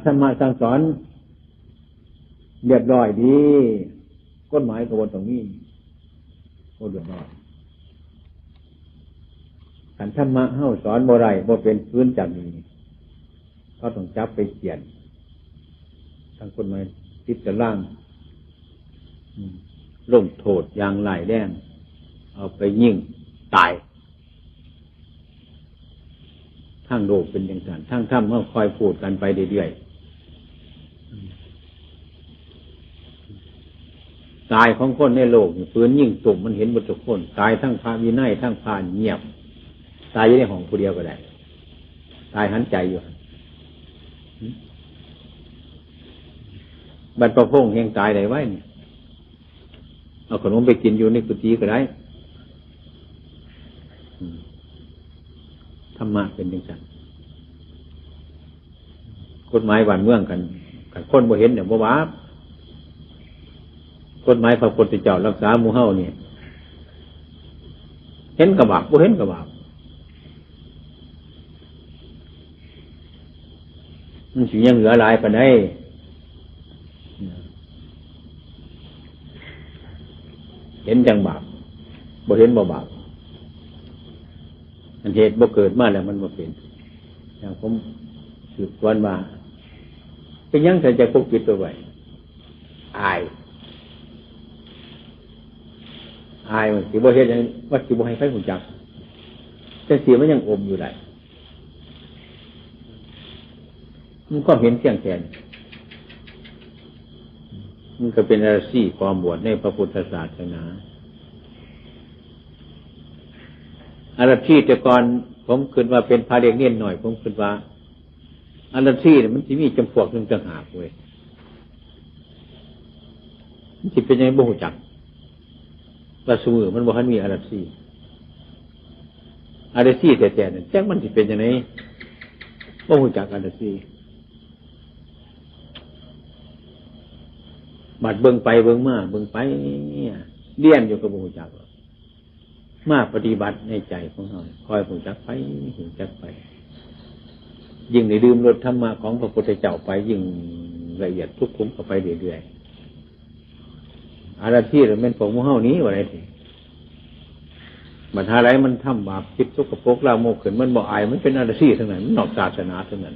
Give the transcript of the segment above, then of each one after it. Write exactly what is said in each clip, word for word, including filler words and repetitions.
ธรรมะสั่งสอนเรียบร้อยดี กฎหมายก็บ่ต้องมี ก็เรียบร้อย คันธรรมะเฮาสอนบ่ได้ บ่เป็น ปืนจากนี้ เขาต้องจับไปเฆี่ยน ทางกฎหมายติดตาราง อืม ลงโทษอย่างร้ายแรง เอาไปยิงตาย ทางโลกเป็นจังซั่น ทางธรรมเฮาคอยพูดกันไปเรื่อยๆ ตายของคนในโลกนี่ ปืนยิงตุ้มมันเห็นหมดทุกคน ตายทั้งพระวินัย ทั้งพระเงียบ ตายอยู่ในห้องผู้เดียวก็ได้ ตายหันใจอยู่ บัดประพงษ์แห่งตายได้ไว้นี่ เอาขนมไปกินอยู่ในกุฏิก็ได้ อืม ธรรมะเป็นจังซั่น กฎหมายบ้านเมืองกัน คันคนบ่เห็นเนี่ยบ่บาป กฎหมายพระพุทธเจ้ารักษาหมู่เฮานี่ เห็นก็บาป บ่เห็นก็บาป มันสิยังเหลือหลายปานใด เห็นจั่งบาป บ่เห็นบ่บาป อันเหตุบ่เกิดมาแล้วมันบ่เป็น อย่างผมสืบสวนมา เป็นหยังแต่จะปกปิดตัวไว้ อาย อายมันสิบ่เฮ็ดหยัง ว่าสิบ่ให้ใครรู้จัก แต่เสียมันยังอมอยู่ได้ มันความเห็นเที่ยงแท้ มันก็เป็นอรชีความบวชในพระพุทธศาสนา อรชีแต่ก่อนผมคิดว่าเป็นพระเล็กเณรน้อย ผมคิดว่า อรชีเนี่ยมันสิมีจำพวกหนึ่งต่างหากเว้ย มันสิเป็นยังไงบ่ฮู้จัก ว่าซุมื้อมันบ่ทันมีอรชี อรชีแท้ๆนั่น จักมันสิเป็นยังไง บ่ฮู้จักอรชี บัดเบิ่งไปเบิ่งมา เบิ่งไป เรียนอยู่ก็บ่ฮู้จักหรอก มาปฏิบัติในใจของเฮา คอยฮู้จักไป ฮู้จักไป ยิ่งได้ดื่มรสธรรมะของพระพุทธเจ้าไป ยิ่งละเอียดสุขุมเข้าไปเรื่อยๆ อรชีแม่นพวกหมู่เฮานี้ ว่าได้ติ บัดหาใดมันทำบาปผิดสกปรกลามกขึ้น มันบ่อาย มันเป็นอรชีทั้งนั้น มันนอกศาสนาทั้งนั้น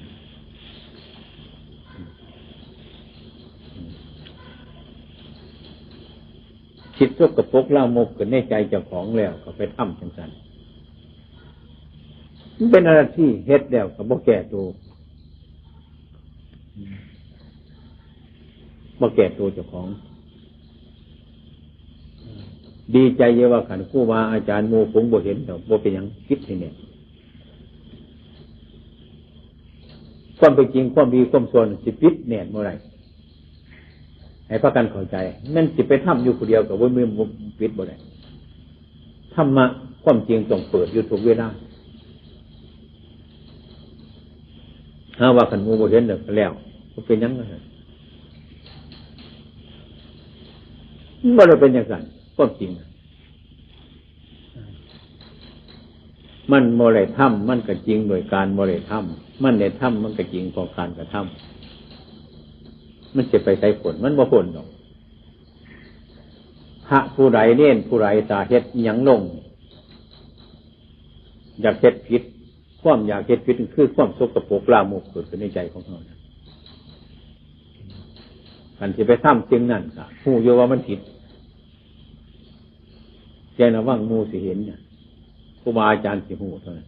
ผิดสกปรกลามกขึ้นในใจเจ้าของแล้ว ก็ไปทำจังซั่น มันเป็นอรชี เฮ็ดแล้วก็บ่แก้ตัว บ่แก้ตัวเจ้าของ ดีใจอยู่ว่าคันครูบาอาจารย์หมู่ฝูงบ่เห็นดอก บ่เป็นหยัง ปิดให้แน่น ความเป็นจริง ความดี ความชั่วนี่สิปิดแน่นบ่ได้ ให้พากันเข้าใจ แม่นสิไปทำอยู่ผู้เดียวก็บ่มี ปิดบ่ได้ ธรรมะความจริงต้องเปิดอยู่ทุกเวลา หาว่าคันหมู่บ่เห็นแล้วก็แล้ว บ่เป็นหยังนะ มันบ่ได้เป็นจังซั่น ความจริง มันบ่ได้ทำ มันก็จริงโดยการบ่ได้ทำ มันได้ทำ มันก็จริงเพราะการกระทำ มันสิไปไสพ้น มันบ่พ้นดอก พระผู้ใด เณรผู้ใด ถ้าเฮ็ดหยังลง อยากเฮ็ดผิด ความอยากเฮ็ดผิดคือความสกปรกลามกเกิดขึ้นในใจของเฮานะ คันสิไปทำสิ่งนั้นก็ฮู้อยู่ว่ามันผิด แต่ระวังหมู่สิเห็นน่ะ ครูบาอาจารย์สิฮู้เท่านั้น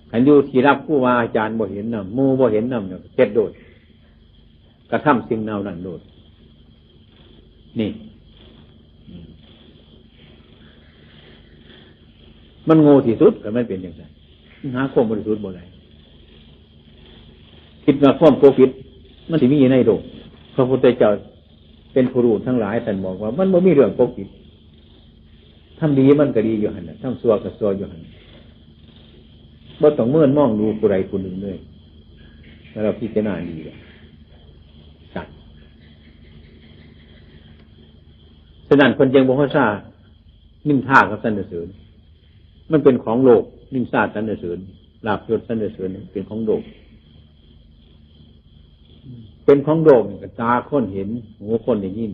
คันอยู่ที่ลับครูบาอาจารย์บ่เห็นนำ หมู่บ่เห็นนำเนี่ย เฮ็ดโลด กระทำสิ่งเหล่านั้นโลด นี่ อืม มันโง่ที่สุด คันมันเป็นจังซั่น มันหาความบริสุทธิ์บ่ได้ คิดว่าความปกปิด มันสิมีอยู่ในโลก พระพุทธเจ้าเป็นผู้รู้ทั้งหลาย ท่านบอกว่ามันบ่มีเรื่องปกปิด ทำดีมันก็ดีอยู่หั่นน่ะ ทำชั่วก็ชั่วอยู่หั่น บ่ต้องเมินมองดูผู้ใดผู้หนึ่งเลย แล้วเราพิจารณาดีแล้ว สัตว์ ฉะนั้นเพิ่นจึงบ่ฮู้ซ่า นินทากับสรรเสริญ มันเป็นของโลก นินทาสรรเสริญ ลาภยศสรรเสริญเป็นของโลก เป็นของโลกนี่ก็ตาคนเห็น หูคนได้ยิน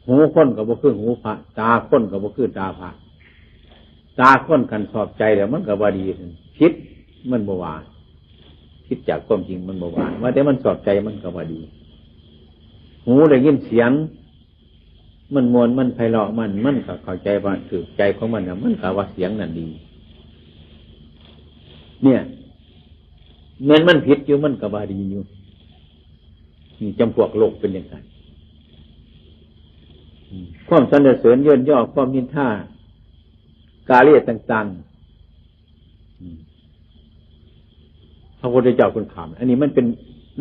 หูคนก็บ่คือหูพระ ตาคนก็บ่คือตาพระ ตาคนกันสอบใจแล้วมันก็ว่าดี ผิดมันบ่ว่า ผิดจากความจริงมันบ่ว่า ว่าแต่มันสอบใจมันก็ว่าดี หูได้ยินเสียง มันม่วนมันไพเราะมัน มันก็เข้าใจว่าถูกใจของมันน่ะ มันก็ว่าเสียงนั่นดี เนี่ย แม้นมันผิดอยู่มันก็ว่าดีอยู่ นี่จำพวกโลกเป็นอย่างนั้น อืม ความสรรเสริญเยินยอความนินทา กาเล่ต่างๆ อืม พระพุทธเจ้าคุณถาม อันนี้มันเป็น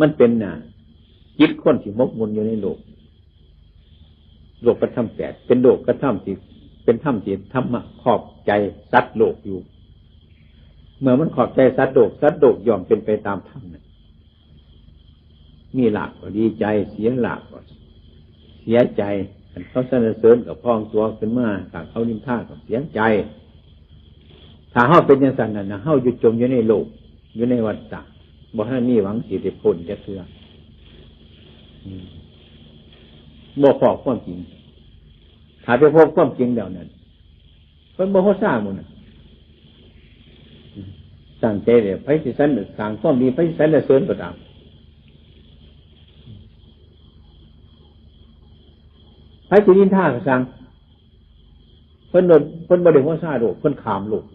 มันเป็นน่ะ จิตคนที่หมกมุ่นอยู่ในโลก โลกธรรมแปด เป็นโลกธรรมที่ เป็นธรรมที่ธรรมะขอบใจสัตว์โลกอยู่ เมื่อมันขอบใจสัตว์โลก สัตว์โลกย่อมเป็นไปตามธรรมน่ะ มีลาภก็ดีใจ เสียลาภก็เสียใจ คันเขาสรรเสริญก็พองตัวขึ้นมา ถ้าเขานินทาก็เสียใจ ถ้าเฮาเป็นจังซั่นน่ะนะ เฮาอยู่จมอยู่ในโลก อยู่ในวัฏฏะ บ่ทันมีหวังสิได้พ้นจักเทื่อ อืม บ่พ้อความจริง ถ้าไปพบความจริงแล้วนั่น เพิ่นบ่ฮู้ซ่าหมู่น่ะ ตั้งใจเลย ไผสิสรรสร้างความดี ไผสิสรรเสริญก็ตาม ไผสินินทาก็ซ่าง เพิ่นบ่ เพิ่นบ่ได้ฮู้ซ่าโลก เพิ่นข้ามโลก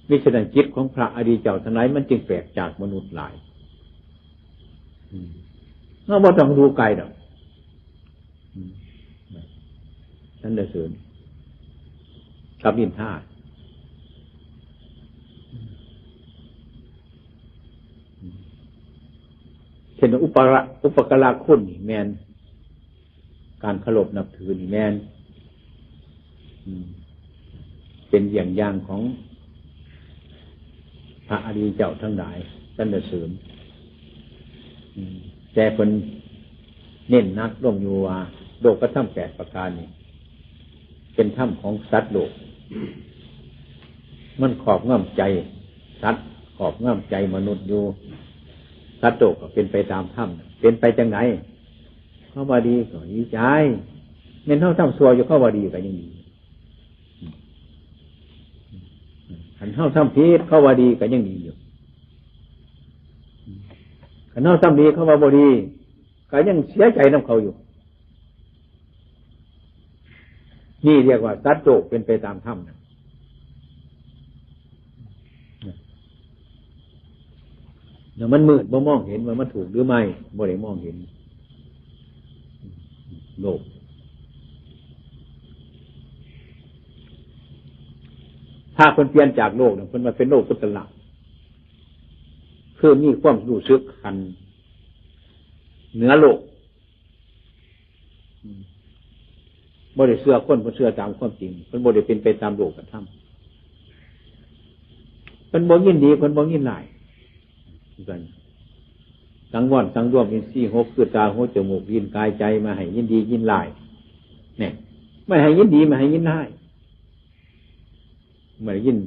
มิฉะนั้นจิตของพระอริยเจ้าทั้งหลายมันจึงแปลกจากมนุษย์หลาย อืม เราบ่ต้องดูไกลดอก อืม สรรเสริญกับนินทา เช่นอุปะระ อุปการะคุณนี่แม่น การเคารพนับถือนี่แม่น อืม เป็นอย่างอย่างของพระอริยเจ้าทั้งหลายสรรเสริญ อืม แต่เพิ่นเน้นหนักลงอยู่ว่า โลกธรรมแปดประการนี่ เป็นธรรมของสัตว์โลก มันครอบงำใจสัตว์ ครอบงำใจมนุษย์อยู่ สัตว์โลกก็เป็นไปตามธรรม เป็นไปจังได เขาว่าดีก็ดีใจ แม่นเฮาทำชั่วอยู่ เขาว่าดีก็ยังดี คันเฮาทำผิด เขาว่าดีก็ยังดีอยู่ คันเฮาทำดี เขาว่าบ่ดี ก็ยังเสียใจนำเขาอยู่ นี่เรียกว่าสัตว์โลกเป็นไปตามธรรมนะ แล้วมันมืดบ่มองเห็นว่ามันถูกหรือไม่ บ่ได้มองเห็น โลก ถ้าเพิ่นเปลี่ยนจากโลกเนี่ย เพิ่นมาเป็นโลกุตตระ คือมีความรู้สึกขั้นเหนือโลก อืม บ่ได้เชื่อคน บ่เชื่อตามความจริง เพิ่นบ่ได้เป็นไปตามโลกธรรม เพิ่นบ่ยินดี เพิ่นบ่ยินร้าย คือกัน สังวรสังรวมอินทรีย์หก คือตา หู จมูก ลิ้น กาย ใจ มาให้ยินดียินร้าย เนี่ย ไม่ให้ยินดี ไม่ให้ยินร้าย ไม่ได้ยิน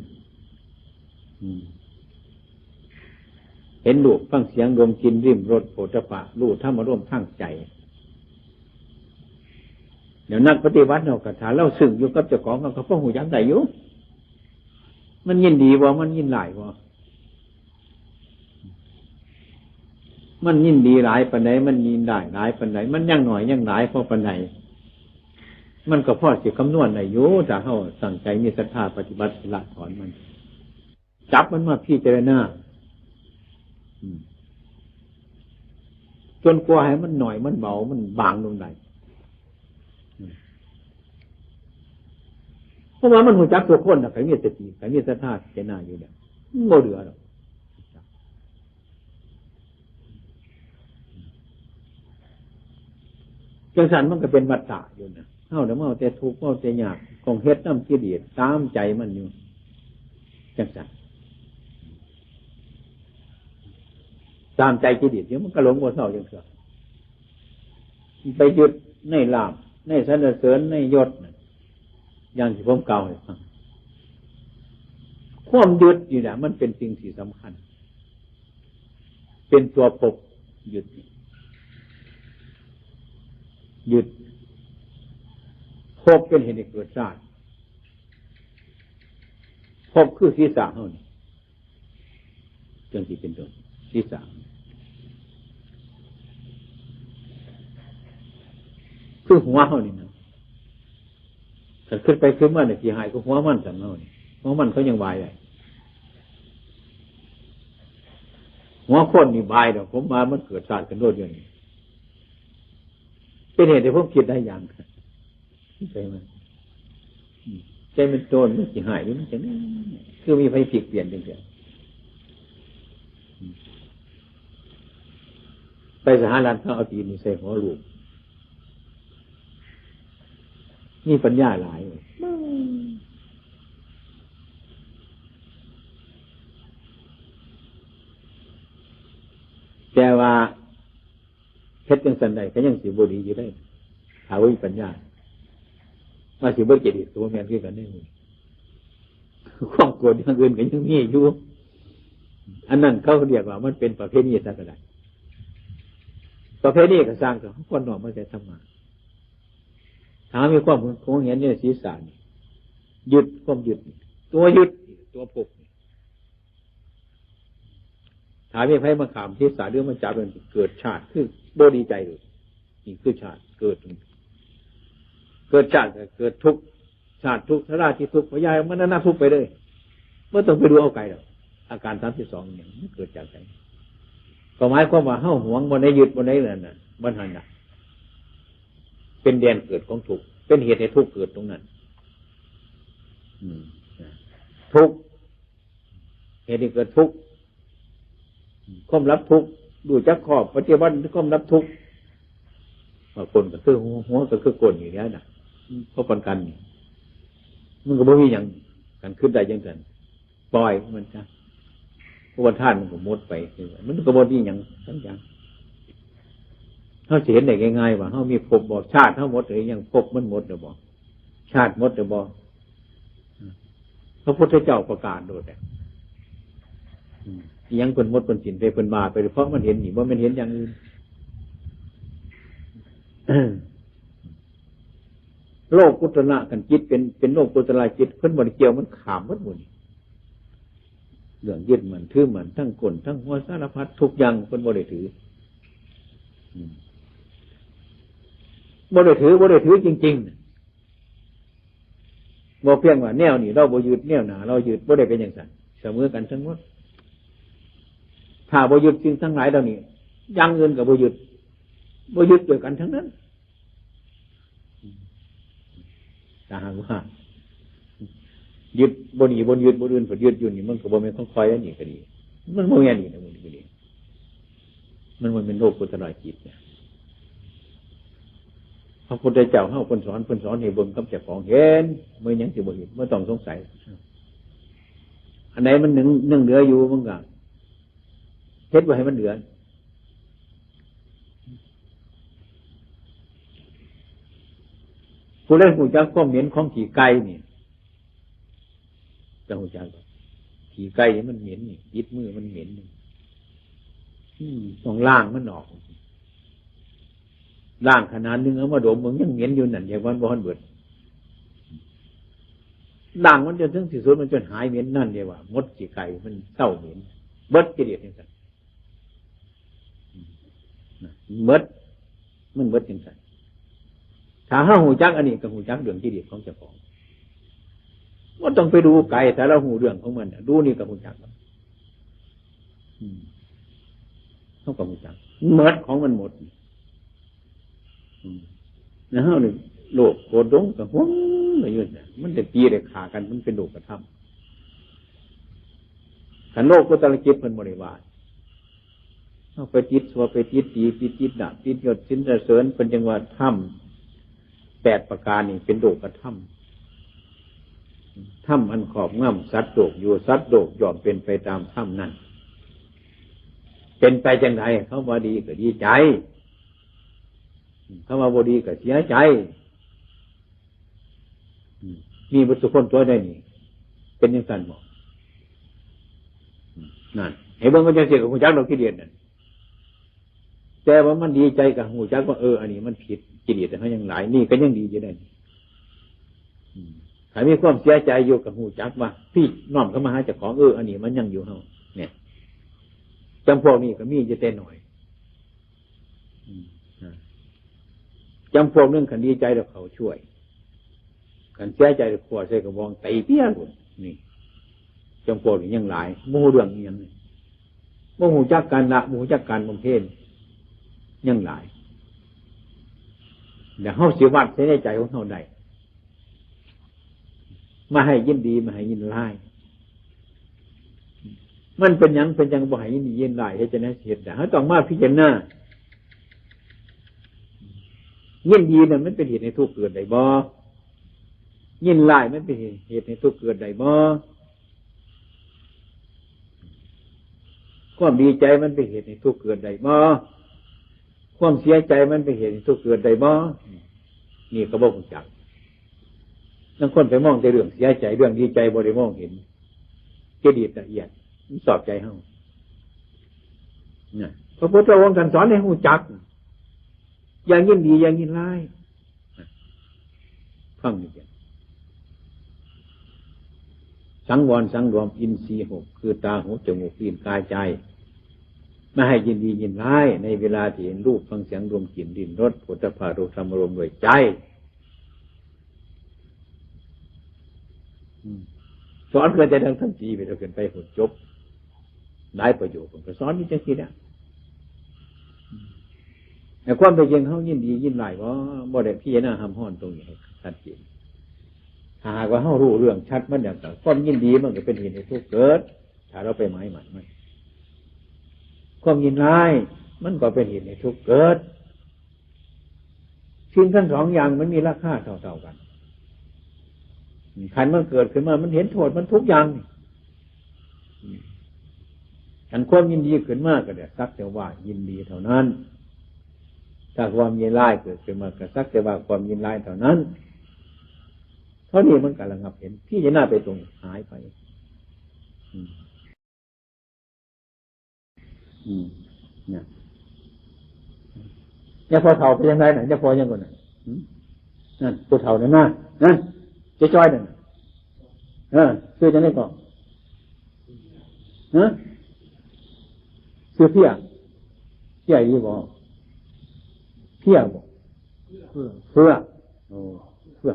อืม เห็นรูป ฟังเสียง ดมกลิ่น ลิ้มรส โผฏฐัพพะ รู้ธรรมอารมณ์ทางใจ เดี๋ยวนักปฏิบัติเนาะ ก็ถ้าเราซึ่งอยู่กับเจ้าของ เราก็พอฮู้จักได้อยู่ มันยินดีบ่ มันยินร้ายบ่ มันยินดีหลายปานใด มันยินร้ายหลายปานใด มันยังน้อยยังหลายพอปานใด มันก็พอสิคำนวณได้อยู่ ถ้าเฮาตั้งใจมีศรัทธาปฏิบัติละถอนมัน จับมันมาพิจารณา อืม จนกว่าให้มันหน่อย มันเบา มันบางลงได้ อืม เพราะว่ามันฮู้จักทุกคนน่ะ ใครมีสติ ใครมีศรัทธาพิจารณาอยู่เนี่ย มันบ่เหลือดอก จังซั่นมันก็เป็นวัฏฏะอยู่นะ เฮาน่ะเมาแต่ทุกข์ เมาแต่ยาก ต้องเฮ็ดนำกิเลส ตามใจมันอยู่ จังซั่น ตามใจกิเลสอยู่ มันก็หลงบ่เซาจังเทื่อ ไปยึดในลาภ ในสรรเสริญ ในยศน่ะ อย่างที่ผมกล่าวให้ฟัง ความยึดนี่แหละ มันเป็นสิ่งที่สำคัญ เป็นตัวปก ยึด ยึด ภพเป็นเหตุให้เกิดชาติ ภพคือศีรษะเฮานี่ จังสิเป็นต้น ศีรษะ คือหัวเฮานี่นะ ถ้าคิดไปคิดมาเนี่ย สิหายก็หัวมันสำเนาเนี่ย หัวมันเขายังบายได้ หัวคนนี่บายดอก ผมมามันเกิดชาติกันโลดอยู่นี่ เป็นเหตุให้ผมคิดได้อย่าง ใช่ไหม อืม ใจมันโจรมันสิหายหรือมันจะนี่ คือมีไฟพลิกเปลี่ยนจังซี่ อืม ไปสหรัฐเขาเอาตีนนี่ใส่หัวลูก มีปัญญาหลาย แต่ว่า เฮ็ดจังซั่นได้ก็ยังสิบ่ดีอยู่เด้ ถ้าบ่มีปัญญา ว่าสิบ่เจดีย์ก็บ่แม่นคือกันเด้ ความโกรธอย่างอื่นก็ยังมีอยู่ อันนั้นเขาเรียกว่ามันเป็นประเพณีซะก็ได้ ประเพณีก็สร้างก็ควรน้อมมาใส่ธรรมะ ถ้ามีความหวงแหนในศีรษะนี่ ยึด ความยึดนี่ ตัวยึดนี่ ตัวภพนี่ ถ้ามีไผมาข้ามศีรษะหรือมาจับมัน เกิดชาติคือบ่ดีใจเลย นี่คือชาติเกิด เกิดชาติก็เกิดทุกข์ ชาติทุกข์ ชราที่ทุกข์ พยาธิมรณะทุกข์ไปเลย บ่ต้องไปดูเอาไกลดอก อาการสามสิบสองเนี่ยมันเกิดจากไส ก็หมายความว่าเฮาหวงบ่ได้ ยึดบ่ได้นั่นน่ะ บ่หันน่ะ เป็นแดนเกิดของทุกข์ เป็นเหตุให้ทุกข์เกิดตรงนั้น อืม ทุกข์ เหตุให้เกิดทุกข์ ความรับทุกข์ รู้จักข้อปฏิบัติความรับทุกข์ บางคนก็คือหัว หัวก็คือก้นอยู่แล้วน่ะ เพราะปานกันนี่ มันก็บ่มีหยัง กันคิดได้จังซั่น ปล่อยมันซะ เพราะว่าธาตุมันก็หมดไป มันก็บ่มีหยังสักอย่าง เฮาสิเห็นได้ง่ายๆ ว่าเฮามีภพบ่ ชาติเฮาหมดหรือยัง ภพมันหมดหรือบ่ ชาติหมดหรือบ่ พระพุทธเจ้าประกาศโลดอะ อืม อิหยังเพิ่นหมดเพิ่นสิ้นไป เพิ่นว่าไป เพราะมันเห็นนี่ บ่แม่นเห็นอย่างอื่น โลกุตระกันจิตเป็น เป็นโลกุตระจิต เพิ่นบ่ได้เกี่ยว มันข้ามหมดหมู่นี่ เรื่องยึดมั่นถือมั่น ทั้งก้นทั้งหัว สารพัดทุกอย่างเพิ่นบ่ได้ถือ อืม บ่ได้ถือ บ่ได้ถือจริงๆ น่ะ บ่เพียงว่าแนวนี้เราบ่ยึด แนวหน้าเรายึด บ่ได้เป็นจังซั่น เสมอกันทั้งหมด ถ้าบ่ยึดสิ่งทั้งหลายเหล่านี้ อย่างอื่นก็บ่ยึด บ่ยึดด้วยกันทั้งนั้น ถ้าหากว่า ยึดบ่นี่บ่ยึดบ่อื่น บ่ยึดอยู่นี่ มันก็บ่แม่นของข้อย อันนี้ก็ดี มันบ่แม่นอีกนะ มันก็ดี มันบ่แม่นโลกุตระจิตเนี่ย พระพุทธเจ้าเฮาเพิ่นสอน เพิ่นสอนให้เบิ่งกับเจ้าของเห็น บ่หยังสิบ่เห็น บ่ต้องสงสัย อันใดมันยัง ยังเหลืออยู่ มันก็เฮ็ดไว้ให้มันเหลือ ผู้ใดรู้จักความเหม็นของขี้ไก่นี่ จะรู้จัก ขี้ไก่นี่มันเหม็นนี่ ติดมือมันเหม็นนี่ อืม ต้องล้างมันออก ล้างขนาดหนึ่งเอามาดม มันยังเหม็นอยู่นั่น เดี๋ยวมันบ่ทันเบิด ล้างมันจนถึงที่สุด มันจนหายเหม็นนั่น เรียกว่าหมดขี้ไก่ มันเศร้าเหม็น เบิดกิเลสจังซั่น นะ เบิด มันเบิดจังซั่น ถ้าเฮารู้จักอันนี้ ก็รู้จักเรื่องกิเลสของเจ้าของ บ่ต้องไปดูไกล ถ้าเรารู้เรื่องของมันน่ะ ดูนี่ก็รู้จักแล้ว อืม เฮาก็รู้จัก หมดของมันหมด อืม แล้วเฮานี่ โลภโกรธหลงก็หวงอยู่น่ะ มันได้ตีได้ฆ่ากัน มันเป็นโลกธรรม คันโลกุตระจิตเพิ่นบ่ได้ว่า เฮาไปติดชั่ว ไปติดดี ไปติดลาภ ติดยศสรรเสริญ เพิ่นจั่งว่าธรรมแปดประการนี่เป็นโลกธรรม ธรรมอันครอบงำสัตว์โลกอยู่ สัตว์โลกย่อมเป็นไปตามธรรมนั้น เป็นไปจั่งใด เขาว่าดีก็ดีใจ เขาว่าบ่ดีก็เสียใจ อืม มีเบิดซุคนตัวได้นี่ เป็นจั่งซั่นบ่ อืม นั่น ให้เบิ่งว่าจั่งซี่ก็ฮู้จักดอกกิเลสนั่น แต่ว่ามันดีใจก็ฮู้จักว่า เออ อันนี้มันผิด กิเลสเฮายังหลาย นี่ก็ยังดีอยู่ได้ อืม ถ้ามีความเสียใจอยู่ก็ฮู้จักว่า พี่น้อมเข้ามาหาเจ้าของ เออ อันนี้มันยังอยู่เฮา เนี่ย จำพวกนี้ก็มีอยู่แต่น้อย อืม อ่า จำพวกหนึ่งคันดีใจแล้วเขาช่วย คันเสียใจแล้วขวดใส่กระบองตีเปี้ยง นี่ จำพวกนี้ยังหลาย บ่ฮู้เรื่องอิหยังเลย บ่ฮู้จักการละ บ่ฮู้จักการบำเพ็ญ ยังหลาย แล้วเฮาสิวัดใส่ในใจของเฮาได้ มาให้ยินดี มาให้ยินร้าย มันเป็นหยัง เป็นหยังบ่ให้ยินดียินร้าย เฮ็ดจั่งใด๋สิเฮ็ดได้ เฮาต้องมาพิจารณา ยินดีนั่นมันเป็นเหตุให้ทุกข์เกิดได้บ่ ยินร้ายมันเป็นเหตุให้ทุกข์เกิดได้บ่ ความดีใจมันเป็นเหตุให้ทุกข์เกิดได้บ่ ความเสียใจมันเป็นเหตุให้ทุกข์เกิดได้บ่ นี่ก็บ่ฮู้จัก ลางคนไปมองแต่เรื่องเสียใจ เรื่องดีใจบ่ได้มองเห็น กิเลสละเอียด มันสอบใจเฮา นะ พระพุทธองค์ท่านสอนให้ฮู้จัก อย่ายินดี อย่ายินร้าย ฟังดีๆ สังวรสังรวมอินทรีย์หก คือตา หู จมูก ลิ้น กาย ใจ ไม่ให้ยินดียินร้าย ในเวลาที่เห็นรูป ฟังเสียง ดมกลิ่น ลิ้มรส โผฏฐัพพะ ธรรมารมณ์ด้วยใจ อืม สอนเพื่อจะดังทั้งปีไป เราขึ้นไปหดจบ หลายประโยค ผมก็สอนอยู่จังซี่นะ แต่ความเป็นจริงเฮายินดียินร้ายบ่ บ่ได้พิจารณาห้ามฮ้อนตรงนี้ให้ชัดเจน ถ้าหากว่าเฮารู้เรื่องชัดมันอย่างต่าง ความยินดีมันก็เป็นเหตุให้ทุกข์เกิด ถ้าเราไปหมายมันมัน ความยินร้ายมันก็เป็นเหตุให้ทุกข์เกิด สิ่งทั้งสองอย่างมันมีราคาเท่าๆกัน คันมันเกิดขึ้นมา มันเห็นโทษมันทุกอย่างนี่ อันความยินดีขึ้นมาก็ได้สักแต่ว่ายินดีเท่านั้น ถ้าความยินร้ายเกิดขึ้นมาก็สักแต่ว่าความยินร้ายเท่านั้น เท่านี้มันก็ระงับเห็น พิจารณาไปตรงหายไป อืม อืม เนี่ย เนี่ยพอเฒ่าไปยังไงน่ะ เนี่ยพอยังก่อนน่ะ อืม นั่น ผู้เฒ่านั่นน่ะ นั่น เจ๊จ้อยนั่นน่ะ เออ ชื่อจังได๋ก่อน ฮะ ชื่อเพีย เพียอีหลีบ่ เพียบ่ เฟื่อ เฟื่อ โอ้ เฟื่อ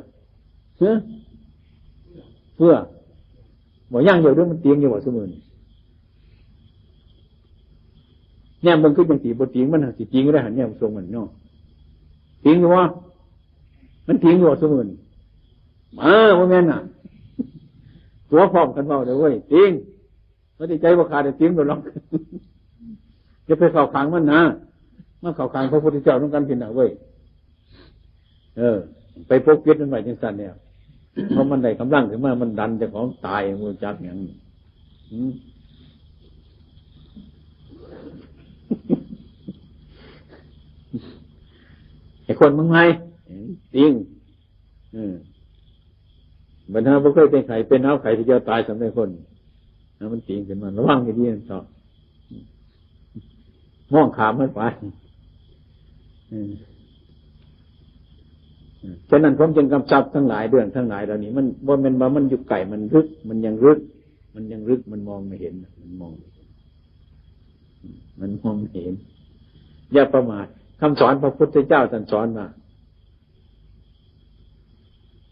เฟื่อ เฟื่อ บ่ ยังอยู่เด้อ มันติงอยู่บ่ซุมื้อนี้ แนมเบิ่งคือจังสิบ่ติง มันหั้นสิติงอยู่เด้อหั่น แนมทรงมันเนาะ ติงอยู่บ่ มันติงอยู่บ่ซุมื้อนี้ มา บ่แม่นน่ะ ตัวพร้อมกันเว้าเด้อเว้ย ติง บ่ได้ใจบ่ขาด ติงโลดหรอก อย่าไปเข้าข้างมันนะ มาเข้าข้างพระพุทธเจ้านำกันพี้น่ะเว้ย เออ ไปปกปิดมันไว้จังซั่นเนี่ย เพราะมันได้กำลังขึ้นมา มันดันเจ้าของตาย บ่รู้จักหยัง อืม ไอ้คนมึงไง ติง อืม บรรดาบ่เคยเป็นไข้เป็นหนาว ไข้ทีเดียวตายสำเร็จคน แล้วมันติงขึ้นมา ระวังให้ดีนั่นเถาะ มองข้ามมันไป อืม อืม ฉะนั้นผมจึงกำชับทั้งหลาย เรื่องทั้งหลายเหล่านี้ มันบ่แม่นว่ามันอยู่ไกล มันลึก มันยังลึก มันยังลึก มันมองไม่เห็น มันมองไม่เห็น มันมองไม่เห็น อย่าประมาท คำสอนพระพุทธเจ้าท่านสอนว่า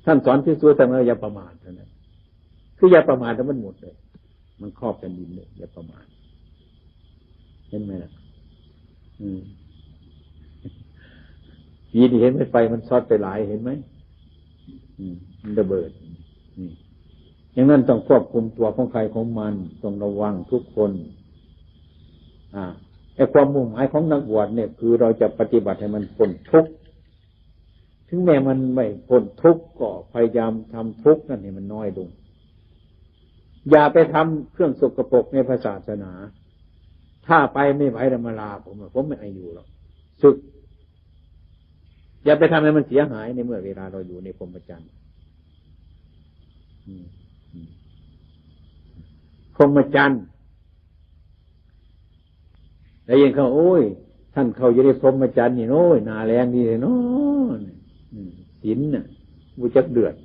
ท่านสอนภิกษุทั้งหลายอย่าประมาทเท่านั้น คืออย่าประมาทแล้วมันหมดเลย มันครอบแผ่นดินเลย อย่าประมาท เห็นไหมล่ะ อืม ผีนี่เห็นไหม ไฟมันช็อตไปหลาย เห็นไหม อืม มันระเบิด นี่ อย่างนั้นต้องควบคุมตัวของใครของมัน ต้องระวังทุกคน อ่า ไอ้ความมุ่งหมายของนักบวชเนี่ย คือเราจะปฏิบัติให้มันพ้นทุกข์ ถึงแม้มันไม่พ้นทุกข์ ก็พยายามทำทุกข์นั่นให้มันน้อยลง อย่าไปทำเครื่องสกปรกในพระศาสนา ถ้าไปไม่ไหวแล้วมาลาผม ผมไม่ให้อยู่หรอก สึก อย่าไปทำให้มันเสียหายในเมื่อเวลาเราอยู่ในพรหมจรรย์ อืม อืม พรหมจรรย์ แล้วยังเขา โอ้ย ท่านเข้าอยู่ในพรหมจรรย์นี่ โอ้ย หน้าแรงดีเลยเนาะ อืม ศีลน่ะ บ่จักเดือด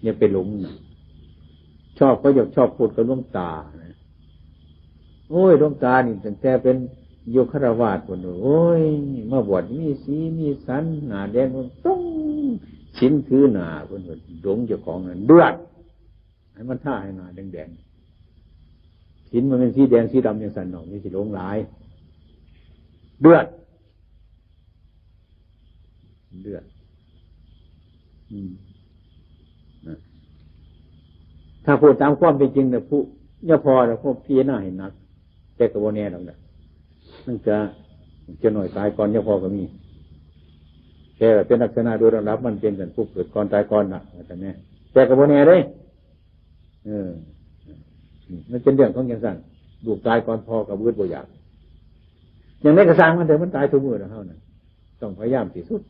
อย่าไปหลงนะ ชอบก็อยากชอบพูดกับหลวงตานะ โอ้ย หลวงตานี่ตั้งแต่เป็นอยู่ฆราวาสพุ้น โอ้ย มาบวชมีสีมีสัน หน้าแดงตรง ศีลถือหน้าพุ้น หลงเจ้าของนั่น เดือด ให้มันทาให้หน้าแดงๆ ศีลมันเป็นสีแดงสีดำจังซั่นดอก อย่าสิหลงหลาย เดือด เดือด อืม นะ ถ้าพูดตามความเป็นจริงเนี่ย ผู้ ยาพ่อเนี่ย พวกพิจารณาให้หนัก แต่ก็บ่แน่ดอกนะ มันจะ จะหน่อยตายก่อนยาพ่อก็มี แต่เป็นลักษณะโดยลำดับ มันเป็นกันผู้เกิดก่อนตายก่อนน่ะ ว่าซั่นแน่ แต่ก็บ่แน่เด้ เออ มันเป็นเรื่องของจังซั่น ลูกตายก่อนพ่อก็บ่อึดบ่อยาก อย่างใดก็ซ่างมันเถอะ มันตายทุกมื้อแล้วเฮานั่น ต้องพยายามที่สุด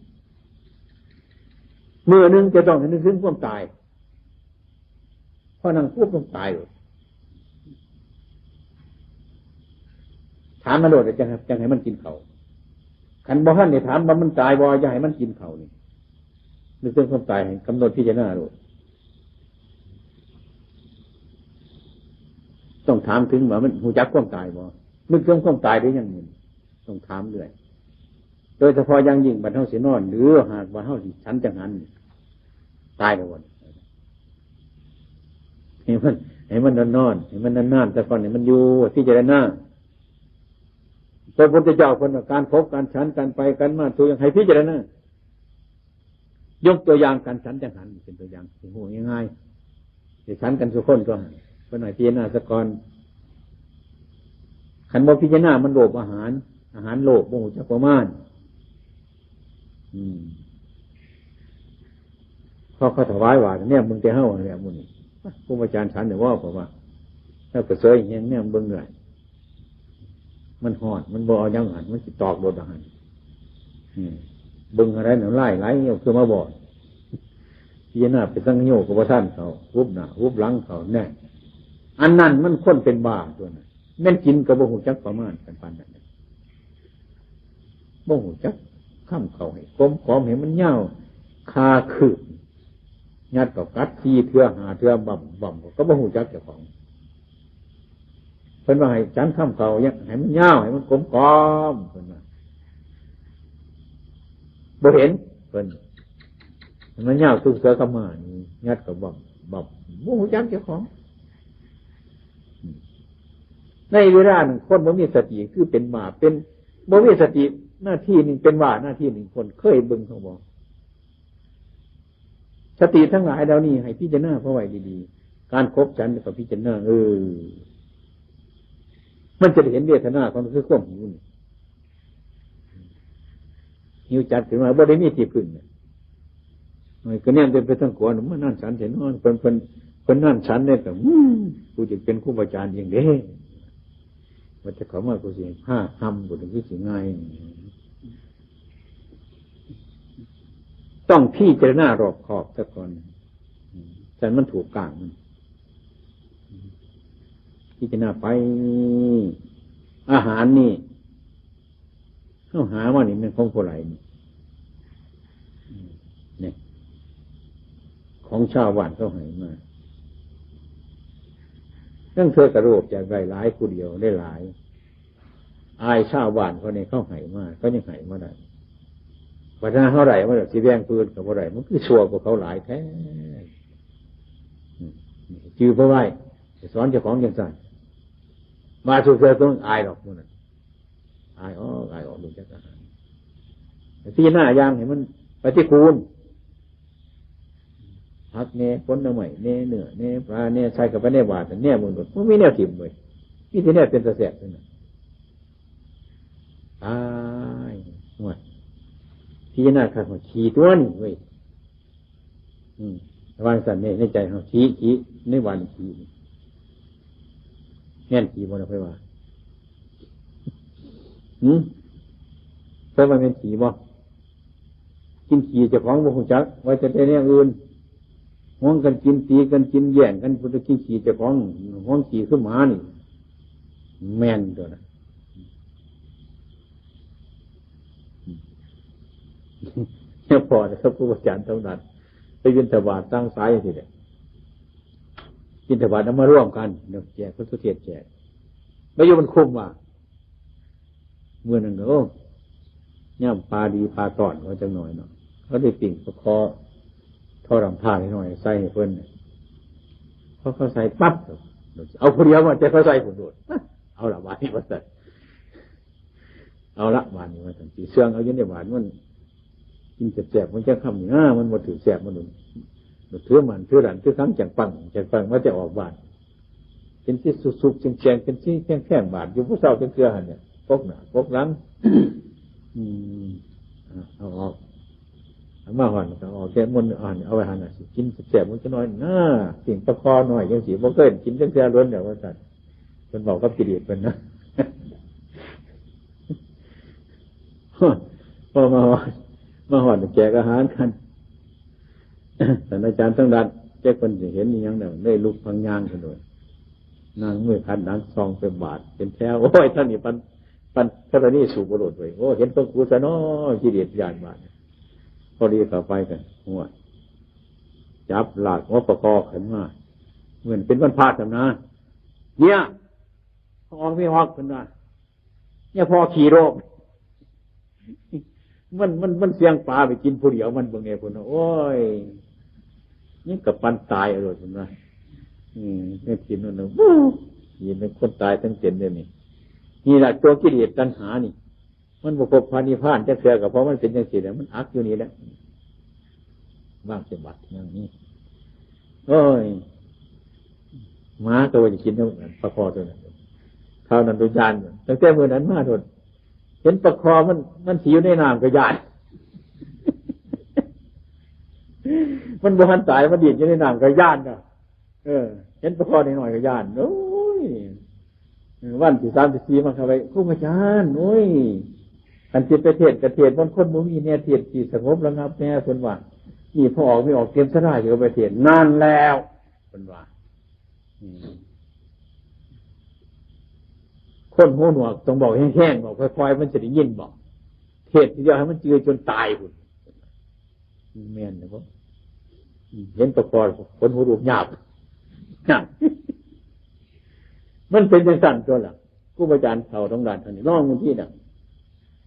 มื้อหนึ่งจะต้องนึกถึงความตาย พอนั่งปุ๊บมันตายเลย ถามมันโลด จั่ง จั่งให้มันกินข้าว คันบ่ทันได้ถามว่ามันตายบ่ อย่าให้มันกินข้าวนี่ นึกถึงความตาย ให้กำหนดพิจารณาโลด ต้องถามถึงว่ามันรู้จักความตายบ่ นึกถึงความตายหรือยังนี่ ต้องถามเรื่อย โดยเฉพาะอย่างยิ่งบัดเฮาสินอน หรือหากว่าเฮาสิฉันจังหัน ตายแล้วบ่ ให้มัน ให้มันนอนๆ ให้มันนานๆ แต่ก่อนให้มันอยู่ พิจารณา พระพุทธเจ้าเพิ่นว่า การขบการฉัน การไปการมา ทุกอย่างให้พิจารณา ยกตัวอย่างการฉันจังหันเป็นตัวอย่างที่รู้ง่ายๆ สิฉันกันทุกคนตัวหั่น เพิ่นให้พิจารณาซะก่อน คันบ่พิจารณา มันโลภอาหาร อาหารโลภ บ่รู้จักประมาณ อืม พอเขาถวายบาตรเนี่ย มึงแต่เฮาเนี่ย มื้อนี้ ครูบาอาจารย์ฉันเนี่ย ว่าผมว่า แล้วก็เสยเฮงเนี่ย เบิ่งเรื่อย มันฮ้อน มันบ่เอาหยังหั่น มันสิตอกโลดหั่น อืม เบิ่งอะไรน้ำลายไหล เอาคือมาบ่อน พิจารณาไปสังโยชน์ก็บ่ทันเขา หุบหน้า หุบหลังเขา แน่ อันนั้นมันคนเป็นบ้าตัวนั้น แม่นกินก็บ่ฮู้จักประมาณกันปานนั้น บ่ฮู้จักคำเขาให้กลมกล่อม ให้มันยาว คาคืบ ยัดก็กัด สี่เทื่อ ห้าเทื่อ บ่ำ บ่ำ ก็บ่ฮู้จักเจ้าของ เพิ่นว่าให้ฉันคำเขา ให้มันยาว ให้มันกลมกล่อม เพิ่นว่า บ่เห็น เพิ่น ให้มันยาว คือเสือกับหมานี่ ยัดก็บ่ำ บ่ำ บ่ฮู้จักเจ้าของ ในเวลานั้น คนบ่มีสติคือเป็นบ้า เป็น บ่มีสติ หน้าที่หนึ่งเป็นบ้า หน้าที่หนึ่งคน เคยเบิ่งเขาบ่ สติทั้งหลายเหล่านี้ให้พิจารณาเข้าไว้ดีๆ การขบฉันก็พิจารณา เออ มันจะได้เห็นเวทนาของ คือความหิวนี่ หิวจัดขึ้นมา บ่ได้มีที่พึ่งเนี่ย มันก็แนมเดินไปทางขวา มันนั่นฉันเสียนอน เพิ่น เพิ่น เพิ่นนั่นฉันเนี่ย ก็ อืม กูจะเป็นครูบาอาจารย์เองเด้ ว่าจะเข้ามา กูสิห้าทำ กูถึงสิง่าย ต้องพิจารณารอบคอบซะก่อน ฉันมันถูกกลางมัน พิจารณาไป อาหารนี่ เขาหามานี่ มันของผู้ใดนี่ เนี่ย ของชาวบ้านเขาให้มา นั่นเธอกระโดดอยากได้หลาย ผู้เดียวได้หลาย อายชาวบ้านเขาเนี่ย เขาให้มา เขายังให้มาได้ ปัญหาเท่าไหร่มันสิแบ่งปืนกับเท่าไหร่ มันคือชั่วกว่าเขาหลายแท้ อืม จื่อบ่ไว้ สอนเจ้าของจังซั่น มาสู่เธอต้องอายหรอก มันน่ะ อายออก อายออก ดูจักอาหาร พิจารณาอย่างให้มันปฏิกูล ผักแน่ ผลไม้แน่ เนื้อแน่ ปลาแน่ ใส่เข้าไปในบาตรแน่ มันบ่ มันมีแนวถิ่มเว้ย มีแต่แนวเป็นตาแซ่บเท่านั้น ตาย โอ้ย พิจารณาคักว่าขี้ตัวนี้เว้ย อืม วางสันนี่ในใจเขา ขี้ ขี้ ในวันขี้ แม่นขี้บ่ล่ะ ค่อยว่า หืม ค่อยว่าแม่นขี้บ่ กินขี้เจ้าของบ่ฮู้จัก ว่าจะเป็นอย่างอื่น ห่วงกันกิน ตีกันกิน แย่งกัน พุทธกินขี้เจ้าของ ห่วงขี้คือหมานี่ แม่นตัวน่ะ เนี่ยพอนะครับ ครูอาจารย์เท่านั้น ไปบิณฑบาตตั้งสายอย่างนี้แหละ บิณฑบาตเอามาร่วมกันเนาะ แจกพระสุเทศแจก ไม่ยอมมันคุ้มว่า เมื่อนั้นก็ โอ้ ย่ำปลาดีปลาตอนเขาจังหน่อยเนาะ เขาได้ปิ่งปลาคอ ทอดน้ำทานหน่อย ใส่ให้เพิ่นเนี่ย พอเขาใส่ปั๊บ เอาผู้เดียวมา แต่เขาใส่ผลโดด เอาละบาดนี้มาใส่ เอาละบาดนี้มาใส่ สีเสื่องเอาอยู่ในบาดมัน กินแสบๆ มันจะคำนี่นะ มันบ่ถือแสบ มันหนุน ถือมัน ถือหลัน ถือครั้งจังปัง จังปัง มันจะออกบาด เป็นที่สุกๆ แฉงๆ เป็นที่แข้งๆ บาด อยู่ผู้เศร้าเป็นเครือหันเนี่ย ปกหน้า ปกหลัง อืม อ่ะ เอาออก เอามาหั่นก็ออกแค่มันอ่อน เอาไว้หั่นน่ะสิ กินแสบๆ มันจะน้อยนะ สิ่งตะคอหน่อยยังสิ บ่เคยกินจังเทื่อล้นเดี๋ยวว่าซั่น เพิ่นบอกกับกิเลสเพิ่นนะ พอมาฮอด มาฮอดแจกอาหารกัน ท่านอาจารย์ทั้งด้าน แจกเพิ่นสิเห็นอีหยังเนี่ย ได้ลุกพังยางกันโดย นางมือขัดหลังซองไปบาด เป็นแถว โอ้ย ท่านนี่ปัน ปันธรณีสูบบุหรุษไว้ โอ้ เห็นต้องกูซะเนาะ กิเลสยานบาด พอดีเข้าไปกัน หัว จับหลากหัวปะคอขึ้นมา เหมือนเป็นวันพระทำนะ เนี่ย เขาออกไม่ออกเพิ่นว่า เนี่ยพอขี่โรค มัน มัน มันเสียงปลาไปกินผู้เดียวมันเบิ่งไงเพิ่นว่า โอ้ย นี่กับปันตายเอาโลดเพิ่นว่า อืม ในถิ่นนั่นน่ะ บู๊ เห็นเป็นคนตายทั้งเป็นเดี๋ยวนี้ นี่แหละตัวกิเลสตัณหานี่ มันบ่พบพระนิพพานจักเทื่อก็เพราะมันเป็นจังซี่แหละ มันอักอยู่นี่แหละ วางสมบัติอย่างนี้ โอ้ย หมาก็ว่าจะกินน้ำปลาคอตัวนั้น เท่านั้นตัวย่าน ตั้งแต่มื้อนั้นมาโดน เห็นปลาคอมัน มันสิอยู่ในน้ำก็ย่าน มันบ่ทันตาย มันดิ้นอยู่ในน้ำก็ย่านเนาะ เออ เห็นปลาคอน้อยๆก็ย่าน โอ้ย เออ วันที่สามที่สี่มาเข้าไป ครูอาจารย์ โอ้ย คันสิไปเทศน์ก็เทศน์บนคนบ่มีแน่ เทศน์ที่สงบระงับแน่ เพิ่นว่า นี่พอออกไม่ออกเตรียมสลายอยู่ไปเทศน์ นั่นแล้ว เพิ่นว่า อืม คนหูหนวกต้องบอกแห้งๆ บอกค่อยๆ มันจะได้ยินบอก เทศน์ทีเดียวให้มันจือจนตายพุ้น แม่นนะบ่ เห็นปลาคอขนหัวลุกหยาบ หยาบ มันเป็นจังซั่นตัวล่ะ ครูบาอาจารย์เฒ่าทั้งหลายท่านนี่ ลองบางทีน่ะ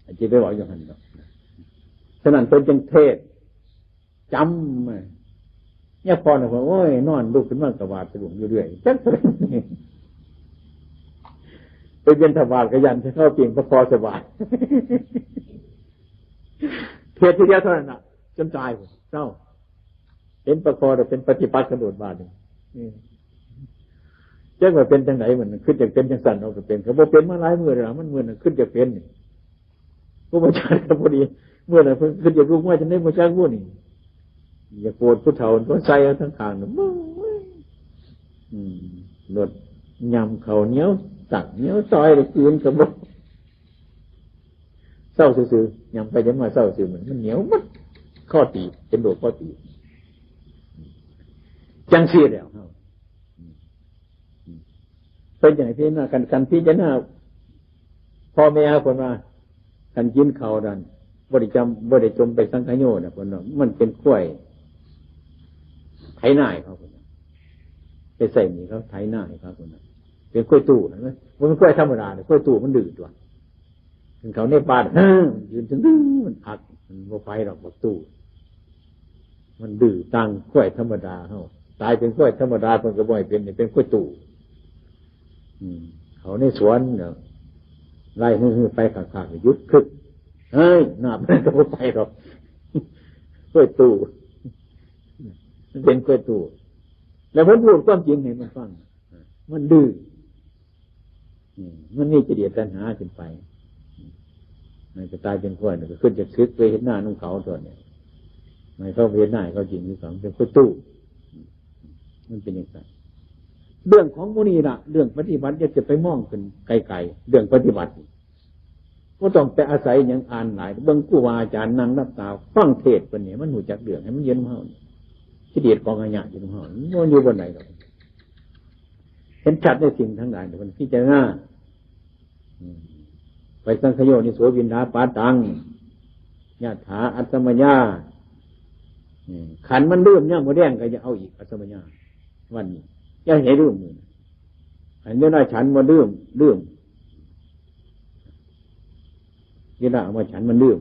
อาจจะไปบอกอย่างนั้นเนาะ ฉะนั้นเพิ่นจึงเทศน์ จำมา เนี่ยพอนะผม โอ้ย นอนลุกขึ้นมากระบาดสะดุ้งอยู่เรื่อย จักเท่าไหร่ ไปเวียนถวาดกระยันจะเข้าเปลี่ยนพระคอสวาด เทศน์ทีเดียวเท่านั้นน่ะ จนตาย เศร้า เห็นปลาคอแต่เป็นปฏิปักษ์กระโดดบาดนี่ อืม จักว่าเป็นจังไหน มันขึ้นจากเป็นจังสั่นเอาไปเป็น เขาบอกเป็นมาหลายมื้อแล้วล่ะ มันมื้อนั้นขึ้นจากเป็นนี่ ครูบาอาจารย์ก็พอดี มื้อนั้นเพิ่นขึ้นจากลูกมาจะได้มาจากผู้นี่ อย่าโกรธผู้เฒ่า ก็ใส่เอาทั้งข้างน่ะ มึง อืม รถยำเขาวเหนียว ตักเหนียวซอยเลย คืนก็บอก เศร้าซื่อๆ ยำไปยำมาเศร้าซื่อ มัน มันเหนียวหมด ข้อตีบ เป็นโรคข้อตีบ จังซี่แล้ว เป็นอย่างที่น่ากัน กันพิจารณา พ่อแม่คนว่า กันกินเขาวนั่น บ่ได้จำ บ่ได้จมไปสังขโยชน์นะ คนว่า มันเป็นกล้วย ไถนาให้เขา คนว่า ไปใส่หนี้เขา ไถนาให้เขา คนว่า เป็นกล้วยตู้นะ มันเป็นกล้วยธรรมดาเนี่ย กล้วยตู้มันดื้อตัว ถึงเขาในป่า เฮ้อ มันยืนถึง มันอัก มันบ่ไปหรอก บักตู้ มันดื้อต่างกล้วยธรรมดาเฮา ตายเป็นกล้วยธรรมดา เพิ่นก็บ่ให้เป็น เป็นกล้วยตู้ อืม เขาในสวนเนี่ย ไล่ฮือๆ ไปข้างๆ หยุดคึก เฮ้ย หน้ามันก็บ่ไปหรอก กล้วยตู้ มันเป็นกล้วยตู้ แล้วเพิ่นพูดความจริงให้มันฟัง มันดื้อ อืม มันมีกิเลสตัณหาขึ้นไป มันก็ตายเป็นกล้วย มันก็ขึ้นจากศึกไปเฮ็ดนานุ่งเขาตัวเนี่ย มันเขาไปเฮ็ดนาให้เขากินนี่ก็มันเป็นกล้วยตู้ มันเป็นอย่างนั้น เรื่องของหมู่นี้ล่ะ เรื่องปฏิบัติอย่าจะไปมองขึ้นไกลๆ เรื่องปฏิบัติ บ่ต้องไปอาศัยหยังอ่านหลาย เบิ่งครูบาอาจารย์นั่งหลับตาฟังเทศน์เพิ่นนี่ มันรู้จักเรื่อง ให้มันเย็นเฮานี่ กิเลสกองขยะอยู่เฮา มันอยู่บ่ไหนดอก เห็นชัดในสิ่งทั้งหลาย มันพิจารณา อืม ไปสังขโยชน์นิโสวินดาปาตัง ยะถาอัสมยา อืม ขันมันลืมเนี่ยามมื้อแลงก็จะเอาอีกอัสมยา วันนี้อย่าให้ลืมนี่ อันนี้น่าฉันมาลืม ลืม เวลาเอามาฉันมันลืม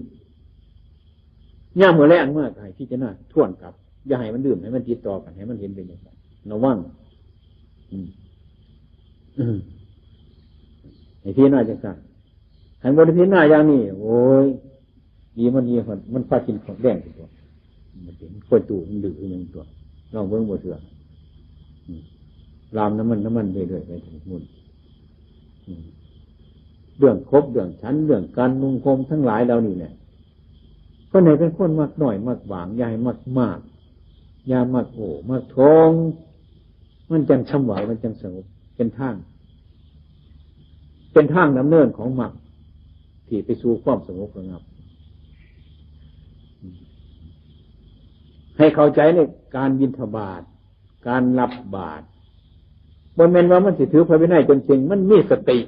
ยามมื้อแลงมากให้พิจารณาทวนกลับ อย่าให้มันลืม ให้มันติดต่อกัน ให้มันเห็นเป็นอย่างนั้น ระวัง อืม อืม ให้พิจารณาจังซั่น คันบ่ได้พิจารณาอย่างนี้ โอ้ย ดีมันดี มัน มันพากินของแดงตัว มันเป็นคนตู้มันดื้ออย่างตัว ลองเบิ่งบ่เชื่อ อืม ลามน้ำมัน น้ำมันเรื่อยๆ ไปถึงมุ่น อืม เรื่องคบ เรื่องฉัน เรื่องการนุ่งห่มทั้งหลายเหล่านี้เนี่ย เพิ่นให้เป็นคนมักน้อยมักบาง อย่าให้มักมาก อย่ามักโอ้ มักทอง มันจังช่ำไหว มันจังสงบ เป็นทาง เป็นทางดำเนินของมรรค ที่ไปสู่ความสงบระงับ ให้เข้าใจในการบิณฑบาต การรับบาตร บ่แม่นว่ามันสิถือพระวินัยจนเข่ง มันมีสติ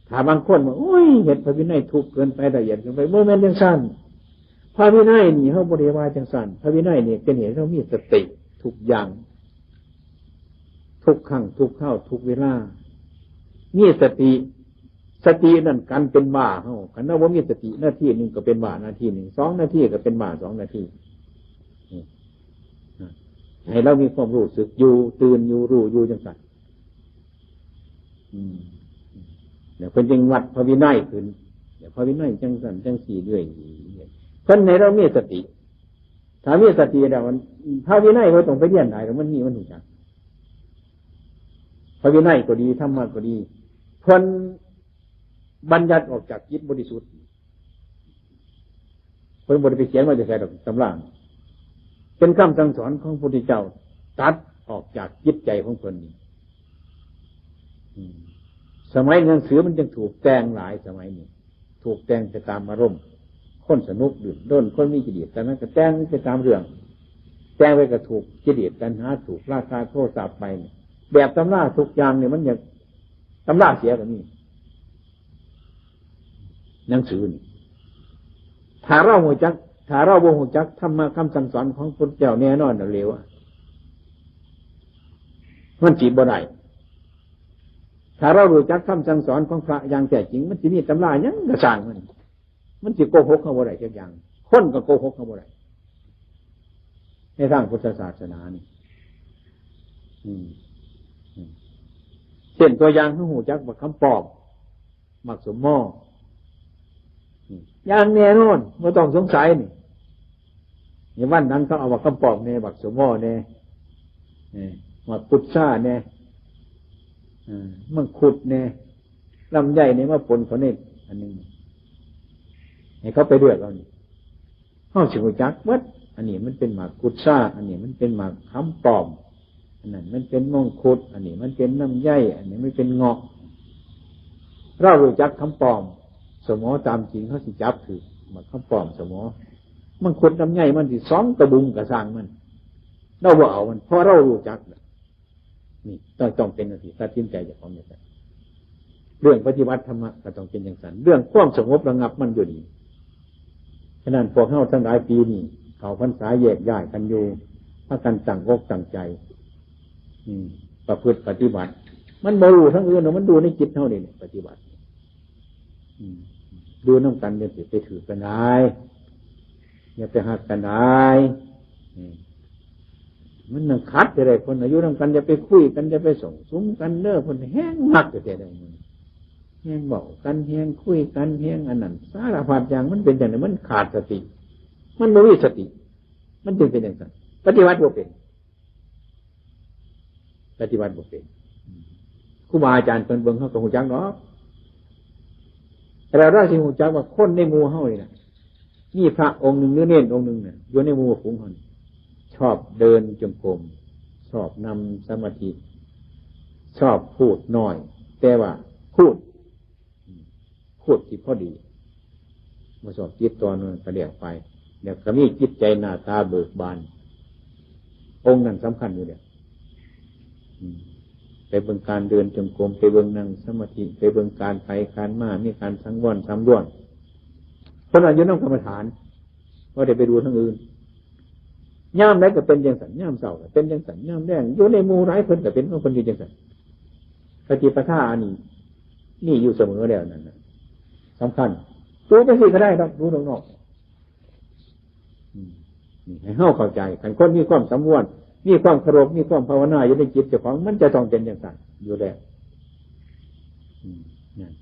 ถ้าบางคนว่า โอ้ย เฮ็ดพระวินัยทุกข์เกินไป ละเอียดเกินไป บ่แม่นจังซั่น พระวินัยนี่เฮาบ่ได้ว่าจังซั่น พระวินัยนี่เป็นเหตุให้เฮามีสติทุกอย่าง ทุกครั้ง ทุกคราว ทุกเวลา มีสติ สตินั่นกันเป็นบ้าเฮา คันเฮาบ่มีสติ นาทีหนึ่งก็เป็นบ้านาทีหนึ่ง สองนาทีก็เป็นบ้าสองนาที นี่ ให้เรามีความรู้สึกอยู่ ตื่นอยู่ รู้อยู่จังซั่น อืม แล้วเพิ่นจึงวัดพระวินัยขึ้น แล้วพระวินัยจังซั่นจังซี่เรื่อย เพิ่นให้เรามีสติ ถ้ามีสติแล้วมัน พระวินัยบ่ต้องไปเรียนหลายดอก มันมี มันรู้จัก พระวินัยก็ดี ธรรมะก็ดี เพิ่นบัญญัติออกจากจิตบริสุทธิ์ เพิ่นบ่ได้ไปเขียนมาจากไสดอก ตำรา เป็นคำสั่งสอนของพระพุทธเจ้า ตัดออกจากจิตใจของเพิ่นนี่ อืม สมัยหนังสือมันจึงถูกแต่งหลาย สมัยนี้ ถูกแต่งไปตามอารมณ์ คนสนุกดื่นรน คนมีกิเลส แต่นั้นก็แต่งไปตามเรื่อง แต่งไปก็ถูกกิเลส ตัณหา ถูกราคะ โทสะไปเนี่ย แบบตำราทุกอย่างเนี่ย มันอยาก ตำราเสียก็มี หนังสือนี่ ถ้าเรารู้จัก ถ้าเราบ่รู้จักธรรมะคำสั่งสอนของพระพุทธเจ้า แน่นอนเร็วอะ มันสิบ่ได้ ถ้าเรารู้จักคำสั่งสอนของพระอย่างแท้จริง มันสิมีตำราหยังก็ช่างมัน มันสิโกหกเฮาบ่ได้จักอย่าง คนก็โกหกเฮาบ่ได้ ในทางพุทธศาสนานี่ อืม อืม เช่นตัวอย่าง เฮารู้จักบักคำปลอม บักสมอ อืม อย่างแน่นอน บ่ต้องสงสัยนี่ นี่วันนั้นเขาเอาบักคำปลอมแน่ บักสมอแน่ เออ บักพุทราแน่ เออ มังคุดแน่ ลำไยแน่ มาปนเขาในอันหนึ่ง ให้เขาไปเลือกเอานี่ เฮาสิรู้จักเบิด อันนี้มันเป็นหมากพุทรา อันนี้มันเป็นหมากคำปลอม อันนั้นมันเป็นมังคุด อันนี้มันเป็นลำไย อันนี้มันเป็นเงาะ เรารู้จักคำปลอม สมอตามจริง เฮาสิจับถืก หมากคำปลอม สมอ มังคุด ลำไย มันสิสองตะบุงก็ช่างมัน เราบ่เอามัน เพราะเรารู้จัก นี่ต้อง ต้องเป็นจังซี่ ตัดสินใจเจ้าของจังซั่น เรื่องปฏิบัติธรรมะก็ต้องเป็นจังซั่น เรื่องความสงบระงับมันอยู่นี่ ฉะนั้นพวกเฮาทั้งหลายปีนี้เข้าพรรษาแยกย้ายกันอยู่ พากันตั้งอกตั้งใจ อืม ประพฤติปฏิบัติ มันบ่รู้ทางอื่นหรอก มันดูในจิตเฮานี่แหละ ปฏิบัติ อืม ดูนำกัน อย่าไปถืกกันหลาย อย่าไปฮักกันหลาย อืม มันนั่งขัดจะได้ คนอายุนำกัน อย่าไปคุยกัน อย่าไปส่งสุมกันเด้อ เพิ่นแฮงมักจะได้ มันแฮงเว้ากัน แฮงคุยกัน แฮงอันนั้น สารพัดอย่าง มันเป็นจังได๋ มันขาดสติ มันบ่มีสติ มันจึงเป็นจังซั่น ปฏิบัติบ่เป็น ปฏิบัติบ่เป็น ครูบาอาจารย์เพิ่นเบิ่งเฮาก็ฮู้จักดอก แต่เราสิฮู้จักว่าคนในหมู่เฮานี่นะ มีพระองค์หนึ่งหรือเณรองค์หนึ่งเนี่ย อยู่ในหมู่ฝูงเฮานี่ ชอบเดินจงกรม ชอบนั่งสมาธิ ชอบพูดน้อย แต่ว่าพูด พูดที่พอดี บ่ชอบจิตต่อเนื่องก็แล้วไป แล้วก็มีจิตใจหน้าตาเบิกบาน องค์นั้นสำคัญอยู่แล้ว อืม ไปเบิ่งการเดินจงกรม ไปเบิ่งนั่งสมาธิ ไปเบิ่งการไปการมา มีการสังวรสำรวม เพิ่นว่าอยู่นำกรรมฐาน บ่ได้ไปดูทางอื่น ยามใดก็เป็นจังซั่น ยามเช้าก็เป็นจังซั่น ยามแลง อยู่ในหมู่หลายเพิ่นก็เป็นของเพิ่นอยู่จังซั่น ปฏิปทาอันนี้ นี่อยู่เสมอแล้วนั่นน่ะ สำคัญ ดูจังซี่ก็ได้ดอก ดูนอกๆ อืม นี่ให้เฮาเข้าใจ คันคนมีความสังวร มีความเคารพ มีความภาวนาอยู่ในจิตเจ้าของ มันจะต้องเป็นจังซั่นอยู่แล้ว อืม นั่น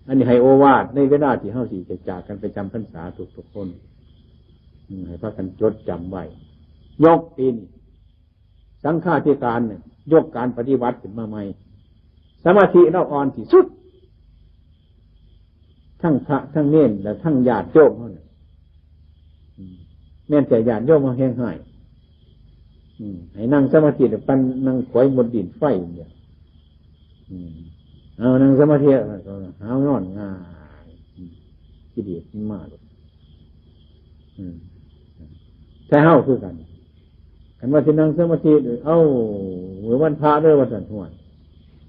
อันนี้ให้โอวาทในเวลาที่เฮาสิจะจากกันไปจำพรรษาทุกๆคน อืม ให้พากันจดจำไว้ ยกปีนี้ สังฆาธิการเนี่ย ยกการปฏิบัติขึ้นมาใหม่ สมาธิเราอ่อนที่สุด ทั้งพระทั้งเณรและทั้งญาติโยมเฮาเนี่ย อืม แม่นแต่ญาติโยมเฮาแฮงฮ้าย อืม ให้นั่งสมาธิเนี่ย ปานนั่งขอยมดดินไฟเนี่ย อืม เอานั่งสมาธิ หาวนอนง่าย อืม กิเลสมันมาเลย อืม แต่เฮาคือกัน คันว่าสินั่งสมาธิ เอ้า มื้อวันพระเด้อ ว่าซั่น ห้วย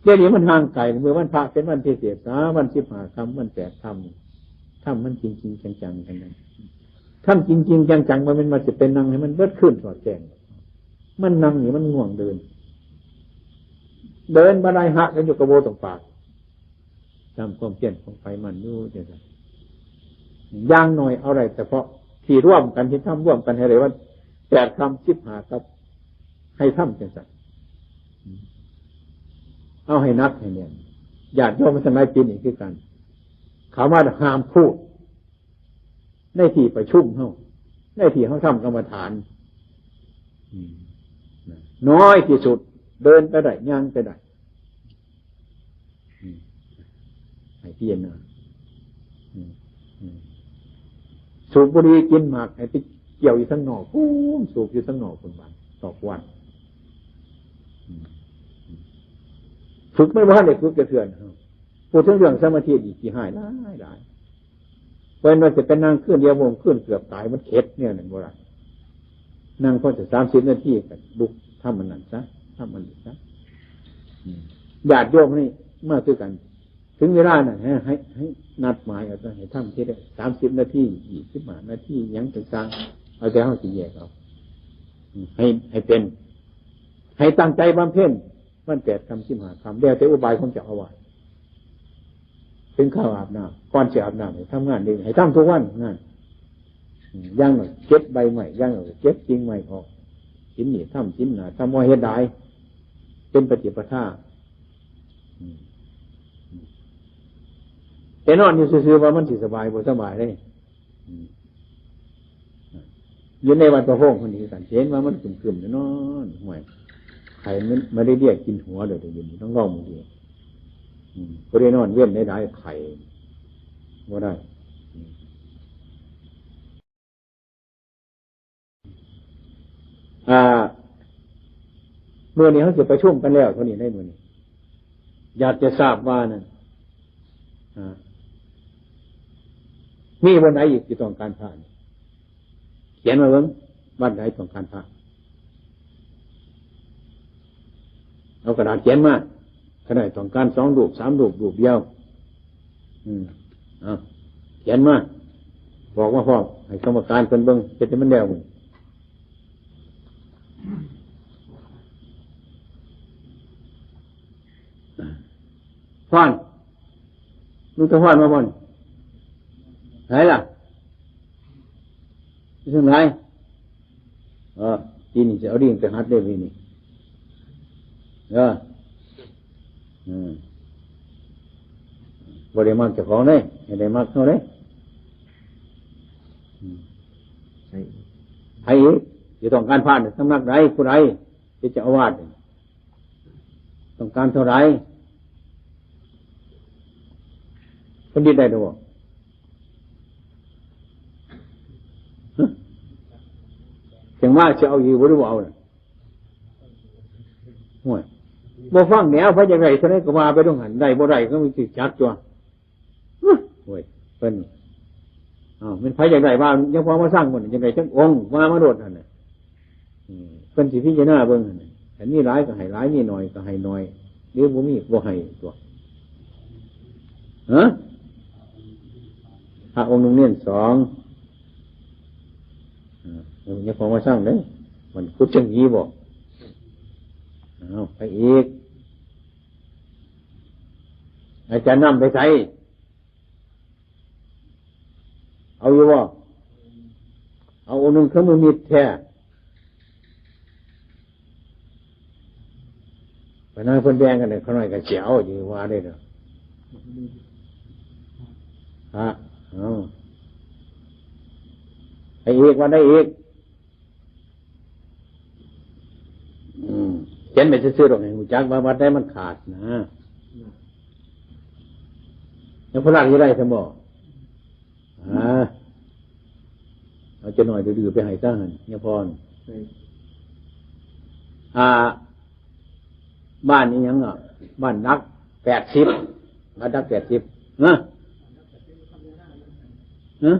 เดี๋ยวนี้มันห่างไกล มื้อวันพระเป็นวันพิเศษ สามวัน สิบห้าค่ำ วันแปดค่ำ ธรรมมันจริงๆ จังๆ กันนะ ธรรมจริงๆ จังๆ บ่แม่นว่าสิไปนั่งให้มันเบิดคืนสอดแจ้ง มันนั่งนี่มันง่วงเดิน เดินบ่ได้ หะกันอยู่กับโบตรงปาก ตามความเพียรของไฟมันอยู่จังซั่น อย่างน้อยเอาได้เฉพาะที่ร่วมกัน ที่ทำร่วมกันให้ได้วันแปดค่ำ สิบห้าค่ำ ให้ทำจังซั่น เอาให้หนักให้แน่น ญาติโยมทั้งหลายปีนี้คือกัน เขาว่าห้ามพูด ในที่ประชุมเฮา ในที่เฮาทำกรรมฐาน อืม นะ น้อยที่สุด เดินไปได้ ย่างไปได้ อืม ให้พิจารณา อืม อืม สูบบุหรี่กินหมาก ให้ไปเกี่ยวอยู่ทางนอก พู้น สูบอยู่ทางนอกพู้น บาดนอกวัด อืม ฝึกมันบ่ทันได้ฝึกจักเทื่อนะ พูดถึงเรื่องสมาธินี่ขี้ฮ้ายหลายหลาย เพิ่นว่าสิไปนั่งคืนเดียว บ่คืนเกือบตาย มันเข็ดแนวนั้นบ่ได้ นั่งพอจะสามสิบนาทีก็ลุกทำอันนั้นซะ ทำอันนี้ซะ อืม ญาติโยมนี่มาคือกัน ถึงเวลานั้นให้ ให้ ให้นัดหมายเอาซะ ให้ทำทีละสามสิบนาที ยี่สิบห้านาที หยังต่างๆ เอาแต่เฮาสิแยกเอา อืม ให้ ให้เป็น ให้ตั้งใจบำเพ็ญ วันแปดค่ำ สิบห้าค่ำ แล้วแต่อุบายของเจ้าอาวาส ถึงคราวอาบน้ำ ก่อนสิอาบน้ำให้ทำงานนี่ ให้ทำทุกวัน งาน อืม อย่างน้อยเก็บใบไม้ อย่างน้อยเก็บกิ่งไม้ออก ศีลนี่ทำ ศีลหน้าทำ บ่เฮ็ดหลาย เป็นปฏิปทา อืม อืม แต่นอนอยู่ซื่อๆ ว่ามันสิสบาย บ่สบายเด้ อืม อยู่ในวัดประโพงคนนี้กัน เห็นว่ามันครึมๆ อยู่นอน ห้วย ไข้มัน มาลาเรียกินหัวเลย เดี๋ยวนี้ต้องลองดู อืม บ่ได้นอนเว้นได้หลาย ไข้บ่ได้ อืม อ่า มื้อนี้เฮาสิประชุมกันแล้วเท่านี้ ในมื้อนี้ อยากจะทราบว่านั่น อ่า มีวันไหนอีกที่ต้องการพระนี่ เขียนมาเบิ่ง วัดไหนต้องการพระ เอากระดาษเขียนมา ก็ได้ต้องการสองรูป สามรูป รูปเดียว อืม เอา เขียนมา บอกมาพร้อม ให้กรรมการเพิ่นเบิ่ง เฮ็ดให้มันแล้วมื้อนี้ พร ลุงตาพรมาพร ไหนล่ะ อยู่ทางไหน เออ ทีนี้จะเอาลิงไปหัดได้ทีนี้ เออ อืม บ่ได้มักเจ้าของเด้ ให้ได้มักเฮาเด้ อืม ให้ ให้อีก สิต้องการพระนี่ สำนักใด ผู้ใด เป็นเจ้าอาวาสนี่ ต้องการเท่าไหร่ เพิ่นเฮ็ดได้ดอกบ่ ฮะ จั่งว่าสิเอาอยู่บ่หรือบ่เอาน่ะ โอ้ย บ่ฟังแล้ว ไผอยากได้เท่าใดก็ว่าไปตรงหั้น ได้บ่ได้ก็มีสิจักตัว โอ้ย เพิ่น อ้าว แม่นไผอยากได้ว่า ยังพอมาสร้างคน อยากได้จักองค์ ว่ามาโลดหั่นน่ะ อืม เพิ่นสิพิจารณาเบิ่งหั่นน่ะ คันมีหลายก็ให้หลาย มีน้อยก็ให้น้อย หรือบ่มีก็บ่ให้ตัว ฮะ พระองค์หนึ่งเณรสอง อ่า อย่าพอมาสร้างเด้อ มันพูดจังนี้บอก เอาไปอีก อาจารย์นำไปใส่ เอาอยู่บ่ เอาองค์หนึ่งเครื่องมือมีดแท้ ไปนั่งเพิ่นแบ่งกันเนี่ย เขาหน่อยก็เสียวอยู่ว่าได้เนาะ ฮะ เอา ไปอีก วัดได้อีก อืม เขียนไปซื่อๆ ดอก ให้รู้จักว่าวัดใดมันขาดนะ แล้วพระราชจะได้สมบ่ อ่า เอาจะหน่อยดื้อๆ ไปให้ซะหั่น เนี่ยพร ใช่ อ่า บ้านนี้ยังอ่ะ บ้านหลักแปดสิบ บ้านหลักแปดสิบ นะ ฮะ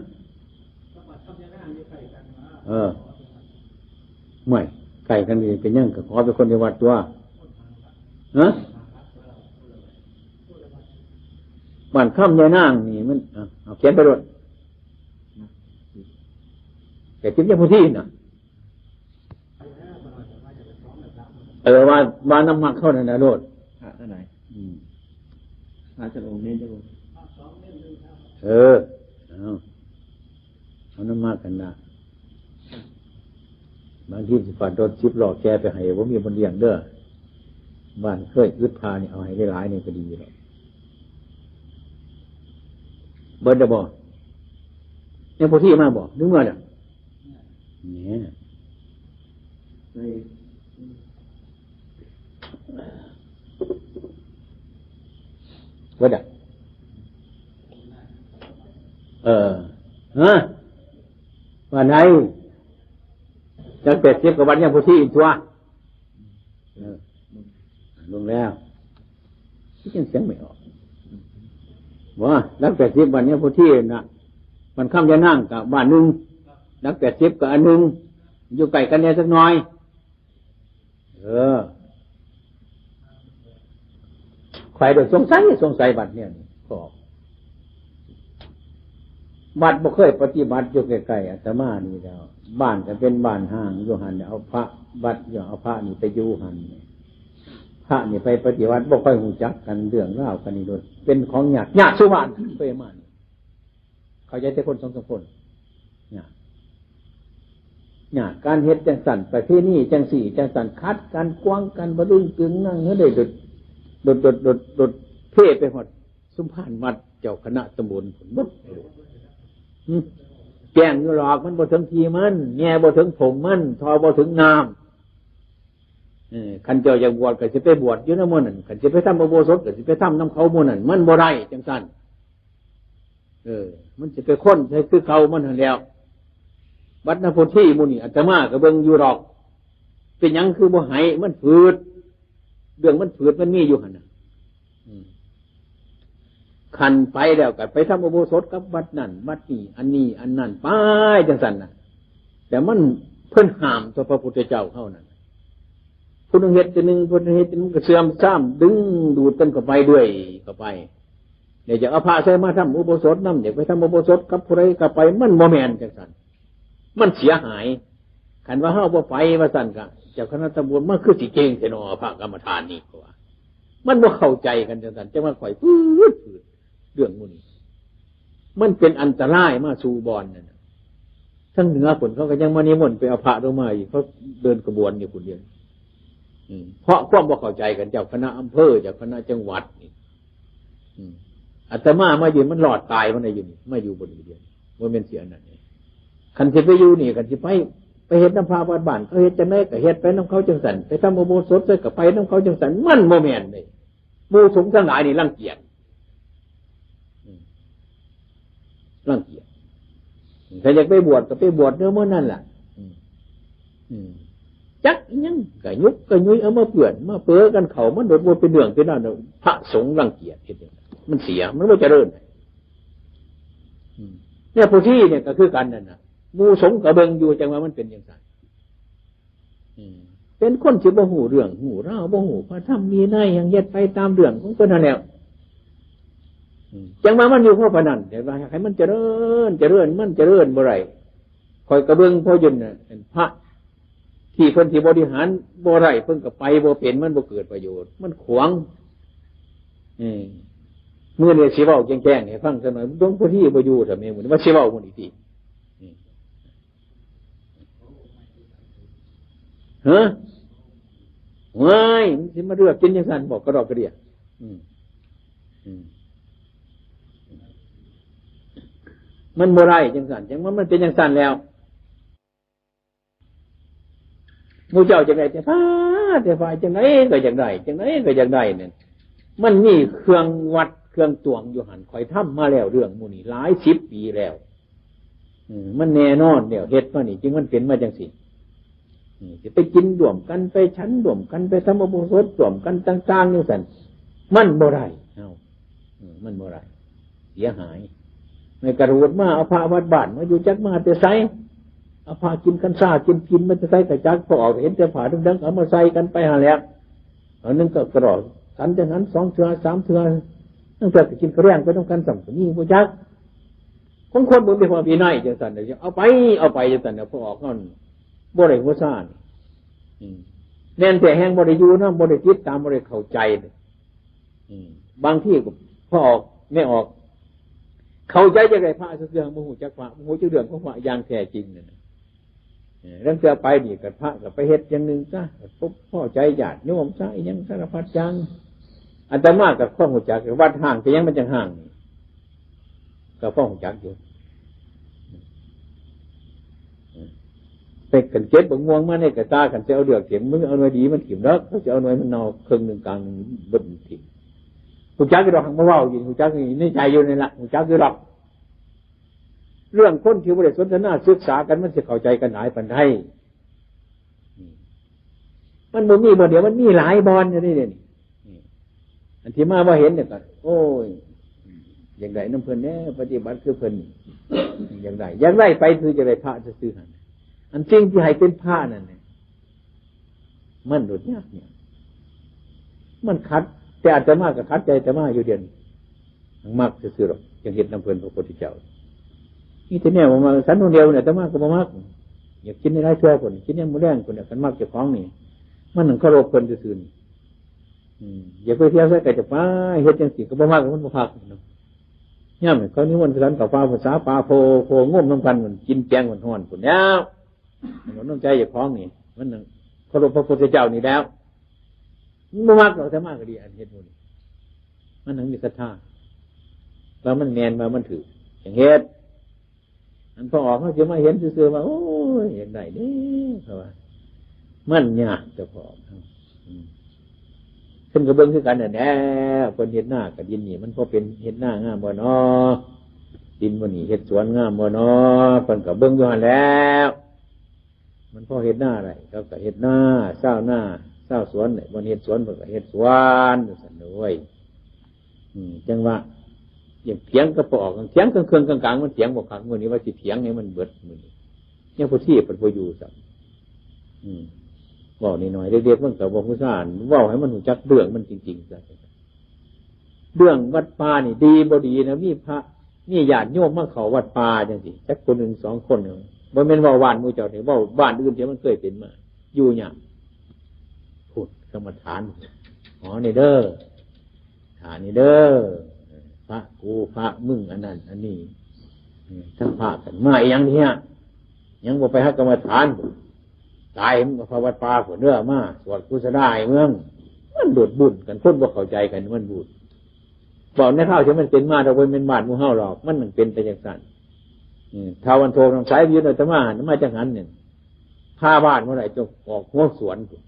เออ ไม่ ใกล้กันนี่เป็นหยัง ก็ขอเป็นคนในวัดตัว ฮะ บ้านคำยายนางนี่มัน เอา เอาเขียนไปโลด แต่ทิพย์ยังพุทธีน่ะ เออ ว่า ว่าน้ำมักเข้านั่นนะโลด พระเท่าไหร่ อืม พระเจ้าองค์นี้เจ้าองค์ เออ เอา เอาน้ำมักกันนะ บางทีสิฝันรถสิบล้อแกไปให้ บ่มีคนเลี้ยงเด้อ บ้านเคยอึดพานี่ เอาให้หลายๆ นี่ก็ดีแล้ว เบิดแล้วบ่ ยังพุทธีมาบ่ หรือเมื่อแล้ว เนี่ย เบิดอะ เออ ฮะ ว่าไง จักแปดสิบ กับวันยังพุทธีอีกตัว เออ ลงแล้ว คิดยังเสียงไม่ออก ว่าหลักแปดสิบ วันนี้พุทธีน่ะ มันคำยายนางกับบ้านหนึ่ง หลักแปดสิบ กับอันหนึ่ง อยู่ใกล้กันเนี่ยสักหน่อย เออ ใครโดยสงสัย สงสัยวัดเนี่ยนี่ ก็ วัดบ่เคยปฏิบัติอยู่ใกล้ๆ อาตมานี่แล้ว บ้านก็เป็นบ้านห่างอยู่หั่น เอาพระ วัดอยู่ เอาพระนี่ไปอยู่หั่น พระนี่ไปปฏิบัติบ่ค่อยรู้จักกัน เรื่องราวกันนี่โดด เป็นของยาก ยากสุวรรณเคยมานี่ เข้าใจแต่คนสองสามคน ยาก ยาก การเฮ็ดจังสั่น ประเพณีจังสี่จังสั่น ขัดกัน กวางกัน บ่ดึงตึงนั่งเฮือได้โดด โดด โดด โดด โดด เพ่ไปฮอด ซุมพานวัด เจ้าคณะตำบลพุ้นหมด หึ แกล้งอยู่หรอก มันบ่ถึงที่มัน แง่บ่ถึงผมมัน ท่อบ่ถึงน้ำ เออ คันเจ้าอยากบวชก็สิไปบวชอยู่นำหมู่นั่น คันสิไปทำอุโบสถก็สิไปทำนำเขาหมู่นั่น มันบ่ได้จังซั่น เออ มันสิไปคนใส่คือเก่ามันหั่นแหล้ว วัดนำพุทธีหมู่นี่ อาตมาก็เบิ่งอยู่ดอก เป็นหยังคือบ่ให้ มันฝืด เรื่องมันฝืดมันมีอยู่หั่นน่ะ อืม คันไปแล้วก็ไปทำอุโบสถกับวัดนั่นวัดนี่ อันนี้อันนั่นไปจังซั่นน่ะ แต่มันเพิ่นห้ามตัวพระพุทธเจ้าเฮานั่น ผู้หนึ่งเฮ็ดตัวหนึ่ง ผู้หนึ่งเฮ็ดตัวหนึ่งก็เสื่อมทราม ดึงดูดกันเข้าไปเรื่อยเข้าไป เดี๋ยวจะเอาพระใส่มาทำอุโบสถนำ เดี๋ยวไปทำอุโบสถกับผู้ใดก็ไป มันบ่แม่นจังซั่น มันเสียหาย คันว่าเฮาบ่ไปว่าซั่นกะ เจ้าคณะตำบลมันคือสิเก่งแท้น้อ พระกรรมฐานนี่ เพราะว่า มันบ่เข้าใจกันจังซั่น จังว่าข่อยปื๊ดปื๊ดเรื่องหมู่นี้ มันเป็นอันตรายมาสู่บ่อนนั่นน่ะ ทางเหนือพุ้นเขาก็ยังมานิมนต์ไปเอาพระลงมาอีก เขาเดินขบวนอยู่พุ้นเดียว อืม เพราะความบ่เข้าใจกัน เจ้าคณะอำเภอ เจ้าคณะจังหวัดนี่ อืม อาตมามาอยู่มันรอดตายมันได้อยู่นี่ มาอยู่บ่ดีเดียว บ่แม่นสิอันนั้นนี่ คันสิไปอยู่นี่ คันสิไป ไปเฮ็ดนำพระวัดบ้าน เขาเฮ็ดจังได๋ก็เฮ็ดไปนำเขาจังซั่น ไปทำอุโบสถใส่ก็ไปนำเขาจังซั่น มันบ่แม่นเด้ หมู่สงฆ์ทั้งหลายนี่รังเกียจ อืม รังเกียจ ถ้าอยากไปบวชก็ไปบวชเด้อมื้อนั่นล่ะ อืม อืม จักอิหยังก็ยุกก็ยุยเอามาเปื้อน มาเปื้อกันเข้า มันโดดบ่เป็นเรื่องเป็นราวเด้อ พระสงฆ์รังเกียจเฮ็ดจั่งซั้น มันเสีย มันบ่เจริญ อืม เนี่ย พุทธีเนี่ยก็คือกันนั่นน่ะ หมู่สงฆ์ก็เบิ่งอยู่ จังว่ามันเป็นจั่งซั้น อืม เป็นคนที่บ่ฮู้เรื่องฮู้ราว บ่ฮู้พระธรรมวินัยหยัง เฮ็ดไปตามเรื่องของเพิ่นนั่นแหล้ว จังว่ามันอยู่พอปานนั้น แต่ว่าให้มันเจริญ เจริญ มันเจริญบ่ได้ ข้อยกะเบิ่งพออยู่น่ะ พระที่เพิ่นสิบริหารบ่ได้ เพิ่นกะไปบ่เป็น มันบ่เกิดประโยชน์ มันขวาง เออ มื้อนี้สิเว้าแจ้งๆให้ฟังซะหน่อย หลวงพ่อที่บ่อยู่ซะแม่มื้อนี้ ว่าสิเว้ามื้อนี้ติ ฮะ ว้าย มันสิมาเลือกกินจังซั่น บอกกระดอกกระเดี่ย อืม อืม มันบ่ได้จังซั่น จังว่ามันเป็นจังซั่นแล้ว หมู่เจ้าจังได๋ แต่ฟ้า แต่ฟ้า จังได๋ก็อยากได้ จังได๋ก็อยากได้นั่น มันมีเครื่องวัดเครื่องตวงอยู่หั่น ข้อยทำมาแล้วเรื่องหมู่นี้หลายสิบปีแล้ว อืม มันแน่นอนแล้ว เฮ็ดมานี่ จึงมันเป็นมาจังซี่ อืม สิไปกินร่วมกัน ไปฉันร่วมกัน ไปทำอุโบสถร่วมกันต่างๆจังซั่น มันบ่ได้ เอ้า อืม มันบ่ได้ เสียหาย ไม่กระโดดมา เอาพระวัดบ้านมาอยู่จักมาแต่ไส เอาพระกินกัญชา กินกินมาแต่ไสกะจัก พอออกเห็นแต่ผ้าดังๆ เอามาใส่กันไปหั่นแหละ อันหนึ่งก็กระดอก ฉันจังหั้นสองเทื่อสามเทื่อ ตั้งแต่กินกระแรงไปนำกันซ้ำก็มีบ่จัก ของคนบ่มีความวินัยจังซั่นเด้อ เอาไป เอาไปจังซั่นเด้อ พอออกนั่นบ่ได้หัวซ่าน อืม แม่นแต่แฮงบ่ได้อยู่นำ บ่ได้ติดตาม บ่ได้เข้าใจ อืม บางทีก็พอออก แม่ออก เข้าใจจังได๋ พระซื่อๆ บ่ฮู้จักพระ บ่ฮู้จักเรื่องของพระอย่างแท้จริงนั่นน่ะ เออ ลางเทื่อไปนี่ก็พระก็ไปเฮ็ดอย่างหนึ่งซะ พบพ้อใจญาติโยมซะ อิหยังสารพัดอย่าง อาตมาก็พอฮู้จัก วัดฮ้างก็ยังมันจังฮ้างนี่ ก็พอฮู้จักอยู่ ไปกันเก็บบักม่วงมาในกระตา กันสิเอาเลือกถิ่ม มึงเอาหน่วยดีมันถิ่มดอก เขาสิเอาหน่วยมันเน่าครึ่งหนึ่งกลางหนึ่งเบิดมันถิ่ม ฮู้จักอยู่ดอก หั้งบ่เว้าอยู่ ฮู้จักอยู่ในใจอยู่นี่ล่ะ ฮู้จักอยู่ดอก เรื่องคนที่บ่ได้สนทนาศึกษากัน มันสิเข้าใจกันหลายปานใด มันบ่มีบ่อนเดียว มันมีหลายบ่อนอยู่นี่เดี๋ยวนี้ อันที่มาบ่เห็นเนี่ยก็ โอ้ย อยากได้นำเพิ่นแหน่ ปฏิบัติคือเพิ่น อยากได้ อยากได้ไปคือจะได้พระซื่อๆหั่น อันสิ่งที่ให้เป็นพระนั่นเนี่ย มันหลุดยากเนี่ย มันขัด แต่อาตมาก็ขัดใจอาตมาอยู่เดี๋ยวนี้ มักซื่อๆหรอก จังเฮ็ดนำเพิ่นพระพุทธเจ้า นี่แต่แนวบ่มัก ฉันคนเดียวเนี่ย อาตมาก็บ่มัก อยากกินในหลายเทื่อพุ่น กินยามมื้อแลงพุ่นน่ะ คันมักเจ้าของนี่ มันนั่งเคารพเพิ่นซื่อๆนี่ อืม อย่าไปเที่ยวใส่ก็จะไป เฮ็ดจังซี่ก็บ่มัก มันบ่คักเนาะ ยามเขานิมนต์ฉันเข้าป่าภาษาป่าโพ โพงมนำกัน มันกินแกงมันฮ้อนพุ่นแล้ว มันน้ำใจเจ้าของนี่ มันนั่งเคารพพระพุทธเจ้านี่แล้ว มันบ่มักดอก อาตมาก็ดี อันเฮ็ดบุญ มันนั่งมีศรัทธา ว่ามันแม่น ว่ามันถูก จังเฮ็ด อันพอออกเขาสิมาเห็นซื่อๆว่า โอ้ย อยากได้เด้ เขาว่า มันยากเจ้าของ อืม เพิ่นก็เบิ่งคือกันนั่นแหละ เพิ่นเฮ็ดนากับดินนี่ มันพอเป็นเฮ็ดนางามบ่น้อ ดินบ่นี่เฮ็ดสวนงามบ่น้อ เพิ่นก็เบิ่งอยู่หั่นแหล้ว มันพอเฮ็ดนาได้ เขาก็เฮ็ดนา ชาวนา ชาวสวนได้ บ่เฮ็ดสวน เพิ่นก็เฮ็ดสวน จังซั่นเด้อเว้ย อืม จังว่า อย่างเถียงก็บ่ออก เถียงเครื่องๆกลางๆ มันเถียงบ่คัก มื้อนี้ว่าสิเถียงให้มันเบิด มื้อนี้ ยังบ่ทีเพิ่นบ่อยู่ซ้ำ อืม เว้าน้อยๆ เด็กๆ มันก็บ่ฮู้ซ่า เว้าให้มันรู้จักเรื่องมันจริงๆซะ เรื่องวัดป่านี่ดีบ่ดีนะ มีพระ มีญาติโยมมาเข้าวัดป่าจังซี่ จักคนหนึ่งสองคนเนี่ย บ่แม่นเว้าบ้านหมู่เจ้าเด้ เว้าบ้านอื่นที่มันเคยเป็นมา อยู่ยาก พุทธกรรมฐาน อ๋อ นี่เด้อ อ่า นี่เด้อ พระกู พระมึง อันนั้น อันนี้ อืม ทั้งพระกันมาอีหยังเนี่ย ยังบ่ไปหากรรมฐาน ตายมึงก็เข้าวัดป่าพุ้นเด้อ มาสวดกุศลาให้เมือง มันโดดบุญกัน คนบ่เข้าใจกัน มันบุญ เว้าในคราวที่มันเป็นมา ดอกบ่แม่นบ้านหมู่เฮาหรอก มันนั่งเป็นไปจังซั่น อืม ท้าววันโทนำสายวิญญาณอาตมาหั่นมาจังหันเนี่ย พาบ้านบ่ได้ จงออกหัวสวนพุ้น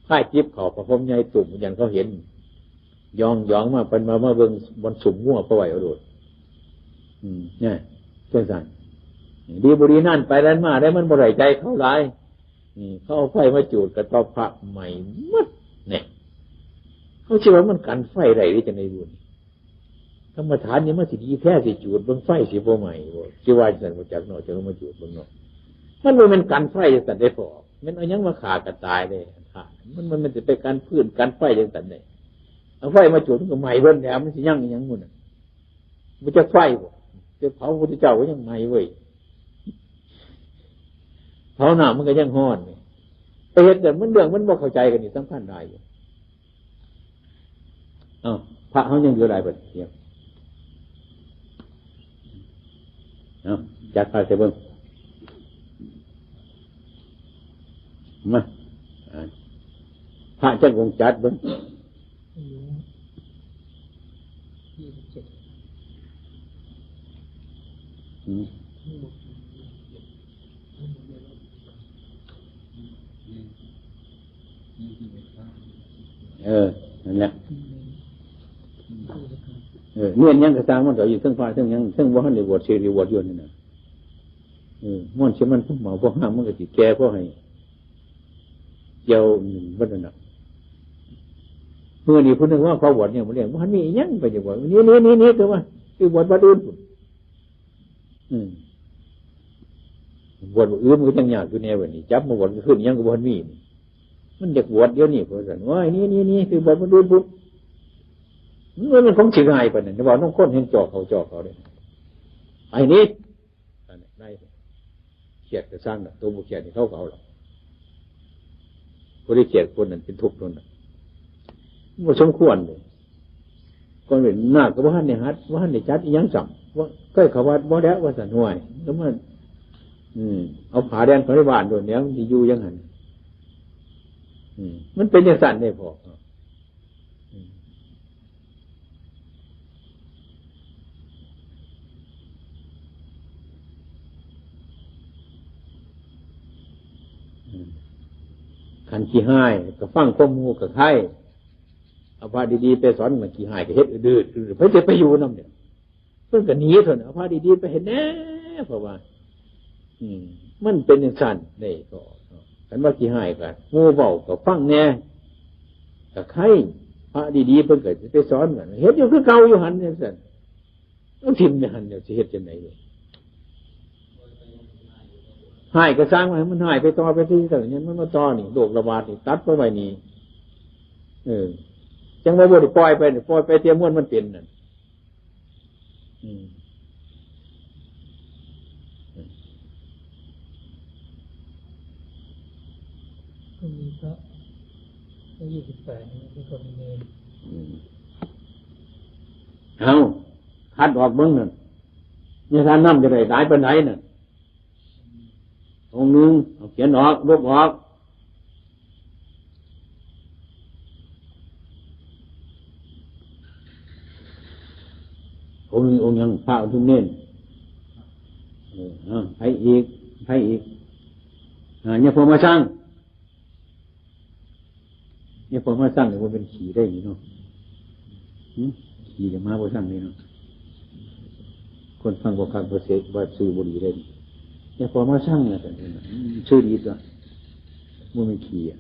พาจิบเข้าประพรมใหญ่ตุ่ม อย่างเขาเห็น ยองๆมา เพิ่นมา มาเบิ่งบ่อนซุ่มงัวไปไว้เอาโลด อืม เนี่ย จังซั่น ดีบ่ดีนั่นไปนั่นมาได้ มันบ่ได้ใจเขาหลาย อืม เขาเอาไฟมาจูดกระต๊อบพระไหม้หมด เนี่ย เขาสิว่ามันกันไฟได้หรือจังได๋บุญ กรรมฐานนี่มันสิดีแท้ สิจูดเบิ่งไฟสิบ่ไหม้บ่ สิว่าจังซั่นบ่จักเนาะ จะลงมาจูดเบิ่งเนาะ มันบ่แม่นกันไฟจังซั่นเด้พ่อ แม่นเอาหยังมาฆ่ากันตายเด้ มัน มัน มันสิไปกันฟืนกันไฟจังซั่นเด้ เอาไฟมาจูดมันก็ไหม้เบิดแล้ว มันสิยังอีหยังหมู่น่ะ มันจะไฟบ่ จะเผาพระพุทธเจ้าก็ยังไหม้เว้ย เผาน้ำมันก็ยังฮ้อนนี่ ไปเฮ็ดแต่มันเรื่องมันบ่เข้าใจกันนี่สำคัญหลายอยู่ อ้าว พระเขายังเหลือหลายบัดเนี่ย เอา จัดไปเถอะเบิ่ง มา อ่า พระจักองค์จัดเบิ่ง อืม เออ นั่นแหละ เออ เนียนหยังกระซังมันก็อยู่เทิงฟ้าเทิงหยัง เทิงบ่ทันได้บวช สิได้บวชอยู่นี่นะ เออ ม่วนสิมันผู้เมาพวกห้ามมันก็สิแก่พวกให้ เกี่ยวหนึ่งวัฒนะ เมื่อนี้ผู้หนึ่งว่าเขาบวชเนี่ยมันเรียกว่ามีอิหยังไปจะบวช นี่ นี่ นี่ นี่ คือว่า คือบวชวัดอื่นพุ้น อืม บวชอื่นมันก็ยังยากอยู่แน่เว้ยนี่ จับมาบวชก็ขึ้นยังก็บ่ทันมีนี่ มันอยากบวชเดี๋ยวนี้ เพราะฉะนั้น ว่านี่ นี่ นี่ คือบวชวัดอื่นพุ้น มัน มันของสิง่ายปานนั้น ว่าน้องคนเห็นจอกเขาจอกเขาเลย ไอ้นี่ อันนี้ได้ เขียดก็สร้างน่ะ ตัวบ่เขียดนี่เขาก็เอาหรอก ผู้ที่เขียดคนนั้นเป็นทุกข์นั่นน่ะ บ่สมควรเลย ก่อนเป็นนาคก็บ่ทันได้หัด บ่ทันได้จัดอิหยังซ้ำ ว่าเคยเข้าวัดบ่แล้ว ว่าซั่น ห้วย แล้วมัน อืม เอาผ้าแดงเข้าในบ้านโดนแล้ว มันสิอยู่จั่งหั่น อืม มันเป็นจั่งซั่นเด้พ่อ อืม อืม คันขี้ฮ้ายก็ฟังความหมู่ก็ไคร้ เอาพระดีๆไปสอนมันขี้ฮ้ายก็เฮ็ดอืดๆ ไผสิไปอยู่นำเนี่ย เพิ่นก็หนีเท่านั้น เอาพระดีๆไปเฮ็ดแหน่ เพราะว่า อืม มันเป็นจั่งซั่นเด้ ก็ คันว่าขี้ฮ้ายก็หมู่เว้าก็ฟังแหน่ ก็ไคร้ พระดีๆเพิ่นก็สิไปสอนกัน เฮ็ดอยู่คือเก่าอยู่หั่นจั่งซั่น มันถิ่มอยู่หั่น แล้วสิเฮ็ดจั่งใด๋ ฮ้ายก็ซ่างมัน มันฮ้ายไปต่อไปที่เท่านั้น มันมาต่อนี่ โรคระบาดนี่ ตัดไปไว้นี่ เออ จั่งว่าบ่ได้ปล่อยไปนี่ ปล่อยไปเที่ยมวนมันเป็นนั่น อืม ก็มีพระอายุสิบแปดนี่เป็นคนเนร อืม เอา คัดออกเบิ่งนั่น เนี่ย ทานน้ำจะได้หลายปานใดนั่น องค์หนึ่ง เอาเขียนออก ลบออก องค์หนึ่ง องค์หยัง พระทุกเน้น เออ เอา ไผอีก ไผอีก อ่า เนี่ย พอมาสร้าง เนี่ย พอมาสร้างเนี่ย มันเป็นขี้ได้นี่เนาะ หึ ขี้จะมาบ่สร้างนี่เนาะ คนฟังบ่คักบ่เสกบ่ซื้อบ่ดีได้นี่ เนี่ย พอมาสร้างเนี่ย ซื้อดีตัว บ่แม่นขี้อะ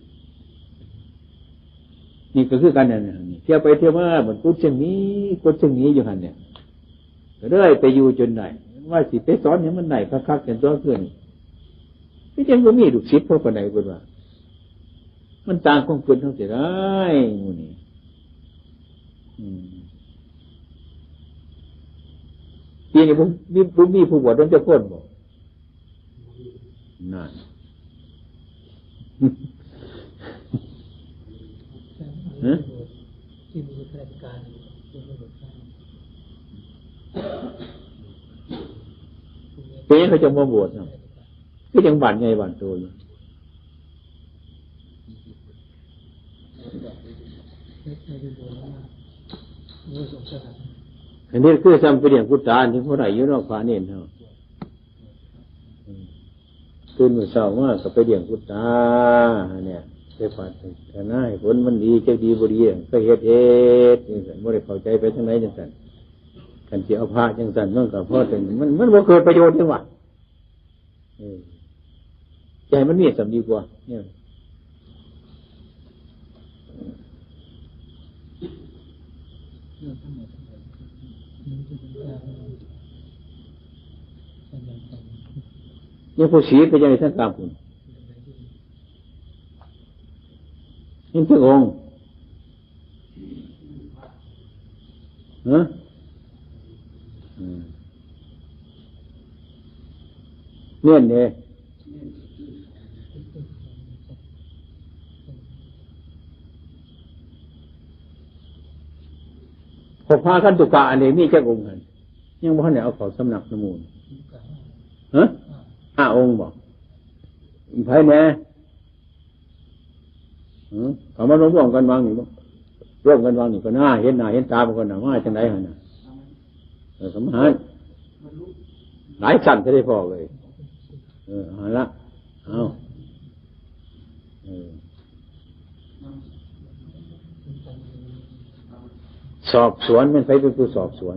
นี่ก็คือกันนั่นน่ะ นี่ เที่ยวไปเที่ยวมา มันกุดเชียงนี้ กุดเชียงนี้อยู่หั่นเนี่ย ก็เลยไปอยู่จนได้ ว่าสิไปสอนให้มันได้คักๆ กันตัวขึ้น คือจั่งบ่มีลูกศิษย์พอปานใดเพิ่นว่า มันต่างความคิดจั่งซี้ได้ หมู่นี้ อืม ปีนี้บ่มี บ่มีผู้บวชนำจักคนบ่ นั่น ฮะ ที่มีข้าราชการอยู่ เป็นหยังเขาจะมาบวชเนาะ คือจั่งบ้านใหญ่บ้านโตอยู่ อันนี้คือซ้ำไปเลี้ยงกุตา ที่บ่ได้อยู่เนาะ พระเณรเฮา อืม ตื่นมื้อเช้ามาก็ไปเลี้ยงกุตาเนี่ย ไปปรารถนาให้ผลมันดี จักดีบ่ดี ก็เฮ็ด เฮ็ดจั่งซั้น บ่ได้เข้าใจไปทางไหนจั่งซั้น คันสิเอาพระจั่งซั้น มันก็พอแต่ มัน มันบ่เกิดประโยชน์จั่งหวะ เออ ใจมันมีสำดีกว่า เนี่ย เนี่ย ผู้ศีลก็ยังมีทั้งกลางพุ้น นี่พระองค์ ฮะ เน้นเด้ พวกพระคันตุกะอันนี้มีจักองค์หั่น ยังบ่ทันได้เอาเข้าสำนักนำหมู่ ฮะ ห้าองค์บ่ ไผแหน่ หือ เขามารวมๆกันวางนี่บ่ รวมกันวางนี่ก็น่าเห็นหน้าเห็นตาบ่ คนน่ะ มาจังได๋หั่นน่ะ เออ สมหาร หลายชั้นจะได้พอเลย เออ เอาละ เอา เออ สอบสวน มันใครเป็นผู้สอบสวน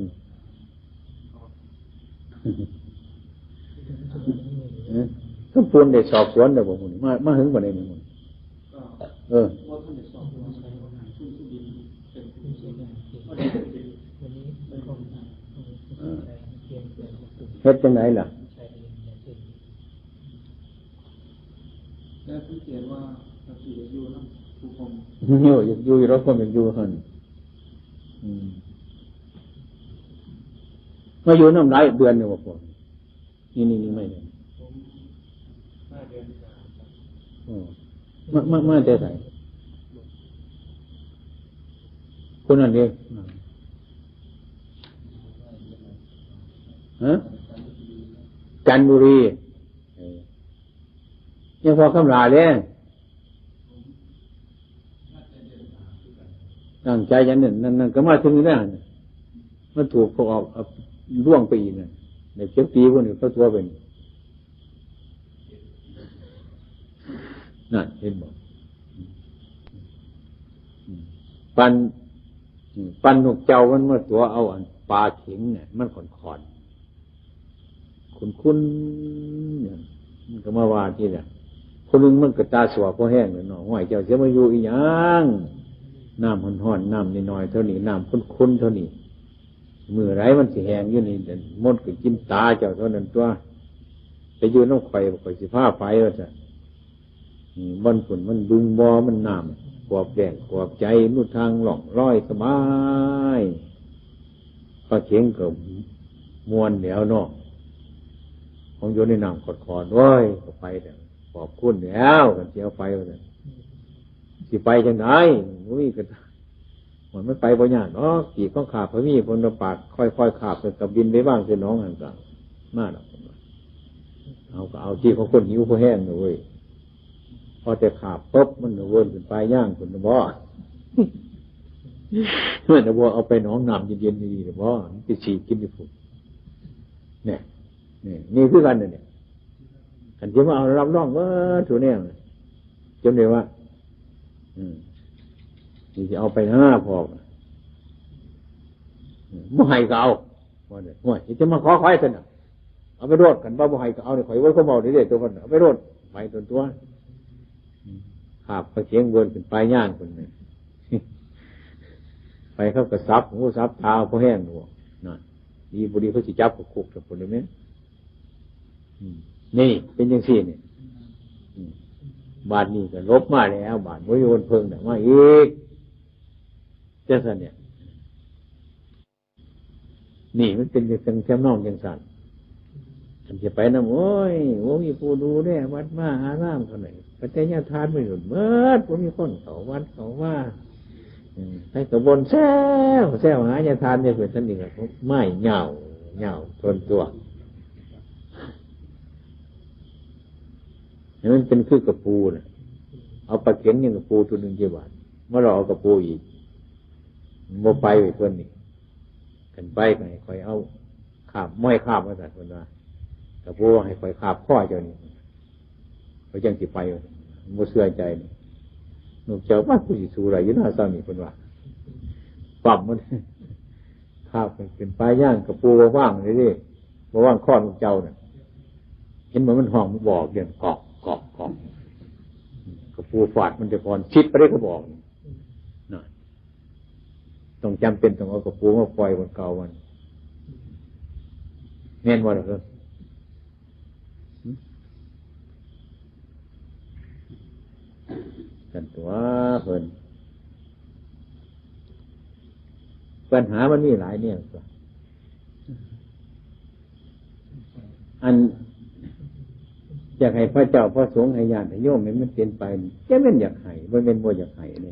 เออ สมควรได้สอบสวนเด้อบ่ หมู่นี้ มา มาถึงบ่ได้ หมู่นี้ เออ เออ เฮ็ดจังได๋ล่ะ แล้วสังเกตว่าปกติอยู่นำผู้คน อยู่ อยู่ อยู่ เราคนเป็นอยู่หั่น อืม มาอยู่นำหลายเดือนแล้วบ่ พวก นี่ นี่ นี่ ไม่เนี่ย ผมห้าเดือนกว่าครับ อืม มา มา มาแต่ไส คนนั้นเด้ ฮะ จันทบุรี เออ ยังพอคำลาเลย ตั้งใจอย่างนั้น นั่น นั่นก็มาถึงนี่นะ มันถูกเขาเอา เอาล่วงไปอีกนะ ในเจ็ดปีพวกนี้เขาตัวเป็น นั่นเห็นบ่ ปัน ปันนกเจ้ามันมาตัวเอาอันปลาเข็งเนี่ย มันขอนๆ คุ้นๆ เนี่ย มันก็มาว่าที่ละ ผู้หนึ่งมันก็ตาสว่างพอแห้งเลยเนาะ ห้วย เจ้าเสียมาอยู่อีหยัง น้ำฮ้อนๆ น้ำน้อยๆ เท่านี้ น้ำคุ้นๆ เท่านี้ มื้อใดมันสิแห้งอยู่นี่ มดก็กินตาเจ้าเท่านั้นตัว ไปอยู่นำข่อย ข่อยสิพาไป ว่าซั่น อืม บ่อนพุ้นมันบึงบ่อ มันน้ำขวบแดงขวบใจ ลู่ทางล่องลอยสบาย ปลาเข็งก็ม่วนแล้วเนาะ ของอยู่ในน้ำขอดๆ โอ้ย ก็ไปแล้ว ขอบคุณแล้ว กันสิเอาไป ว่าซั่น สิไปจังได๋ บ่มีก็ มัน มันไปบ่ยากดอก ขีกของข้าพระมี เพิ่นว่าปากค่อยๆ คาบ เพิ่นก็บินไปวางใส่หนองหั่นก็มาดอก เอาก็เอาที่ของคนหิวคนแห้งน่ะเว้ย พอแต่คาบปุ๊บ มันก็เวินขึ้นปลายยางพุ้นน่ะบ่ มันน่ะบ่เอาไปหนองน้ำเย็นๆ นี่น่ะบ่ มันไปฉี่กินอยู่พุ้น เนี่ย นี่ นี่คือกันน่ะเนี่ย คันสิมาเอารับรองเบิดทุกแนวน่ะ จนได้ว่า อืม นี่สิเอาไปหน้าพอกน่ะ อืม บ่ให้ก็เอา ว่าเนี่ย โอ้ย สิมาขอข่อยซั่นน่ะ เอาไปโลด คันว่าบ่ให้ก็เอานี่ ข่อยเว้าความเว้านี่เด้ ตัวมันน่ะ เอาไปโลด ไปตัวตัว อืม คาบปลาเข็งเวินขึ้นปลายยางพุ้นน่ะ ไปเขาก็สับหูสับตาพอแห้งอยู่ นั่น ดีบ่ดีเขาสิจับเข้าคุกซะพุ้นเลยแม่น อืม นี่เป็นจังซี่นี่ อืม บาดนี้ก็หลบมาแล้ว บาดบ่มีคนเพิ่งน่ะมาอีก จังซั่นเนี่ย นี่มันเป็นจังซั่น ทำนองจังซั่น คันสิไปนำ โอ้ย บ่มีผู้ดูแลวัดวาอารามเท่าใด ปัจจัยทานไปหมด บ่มีคนเข้าวัดเข้าวา อืม ไปก็บ่นแซวแซวหาญาทานเนี่ย เพิ่นซั่นนี่ก็ไม้เหย้าเหย้าทนตัว ให้มันเป็นคือกระปูน่ะ เอาปลาเข็งอย่างกระปูตัวหนึ่งกี่บาท มาหลอกเอากระปูอีก บ่ไปเพิ่นนี่ คันไปก็ให้ข่อยเอาคาบ ม้อยคาบมาซั่นเพิ่นว่า กระปูให้ข่อยคาบคอเจ้านี่ เขาจังสิไป บ่เชื่อใจนี่ นกเจ้าว่า กูสิสู้ได้อยู่นะ ซ้ำนี่เพิ่นว่า ปั๊มมัน คาบมันเป็นปลายยาง กระปูบ่ว่างเลยเด้ บ่ว่างคอนกเจ้าน่ะ เห็นบ่มันฮ้องบอกเดือนกอก กอก กอก กระปูฟาดมันแต่ก่อน ชิดไปได้กระบอกน่ะ ต้องจำเป็นต้องเอากระปูมาปล่อยบนเก่ามัน แม่นบ่ล่ะเพิ่น ซั่นตัวเพิ่น ปัญหามันมีหลายแนวตัว อัน อยากให้พระเจ้าพระสงฆ์ให้ญาติโยมให้มันเป็นไป จะแม่นอยากให้ บ่แม่นบ่อยากให้เด้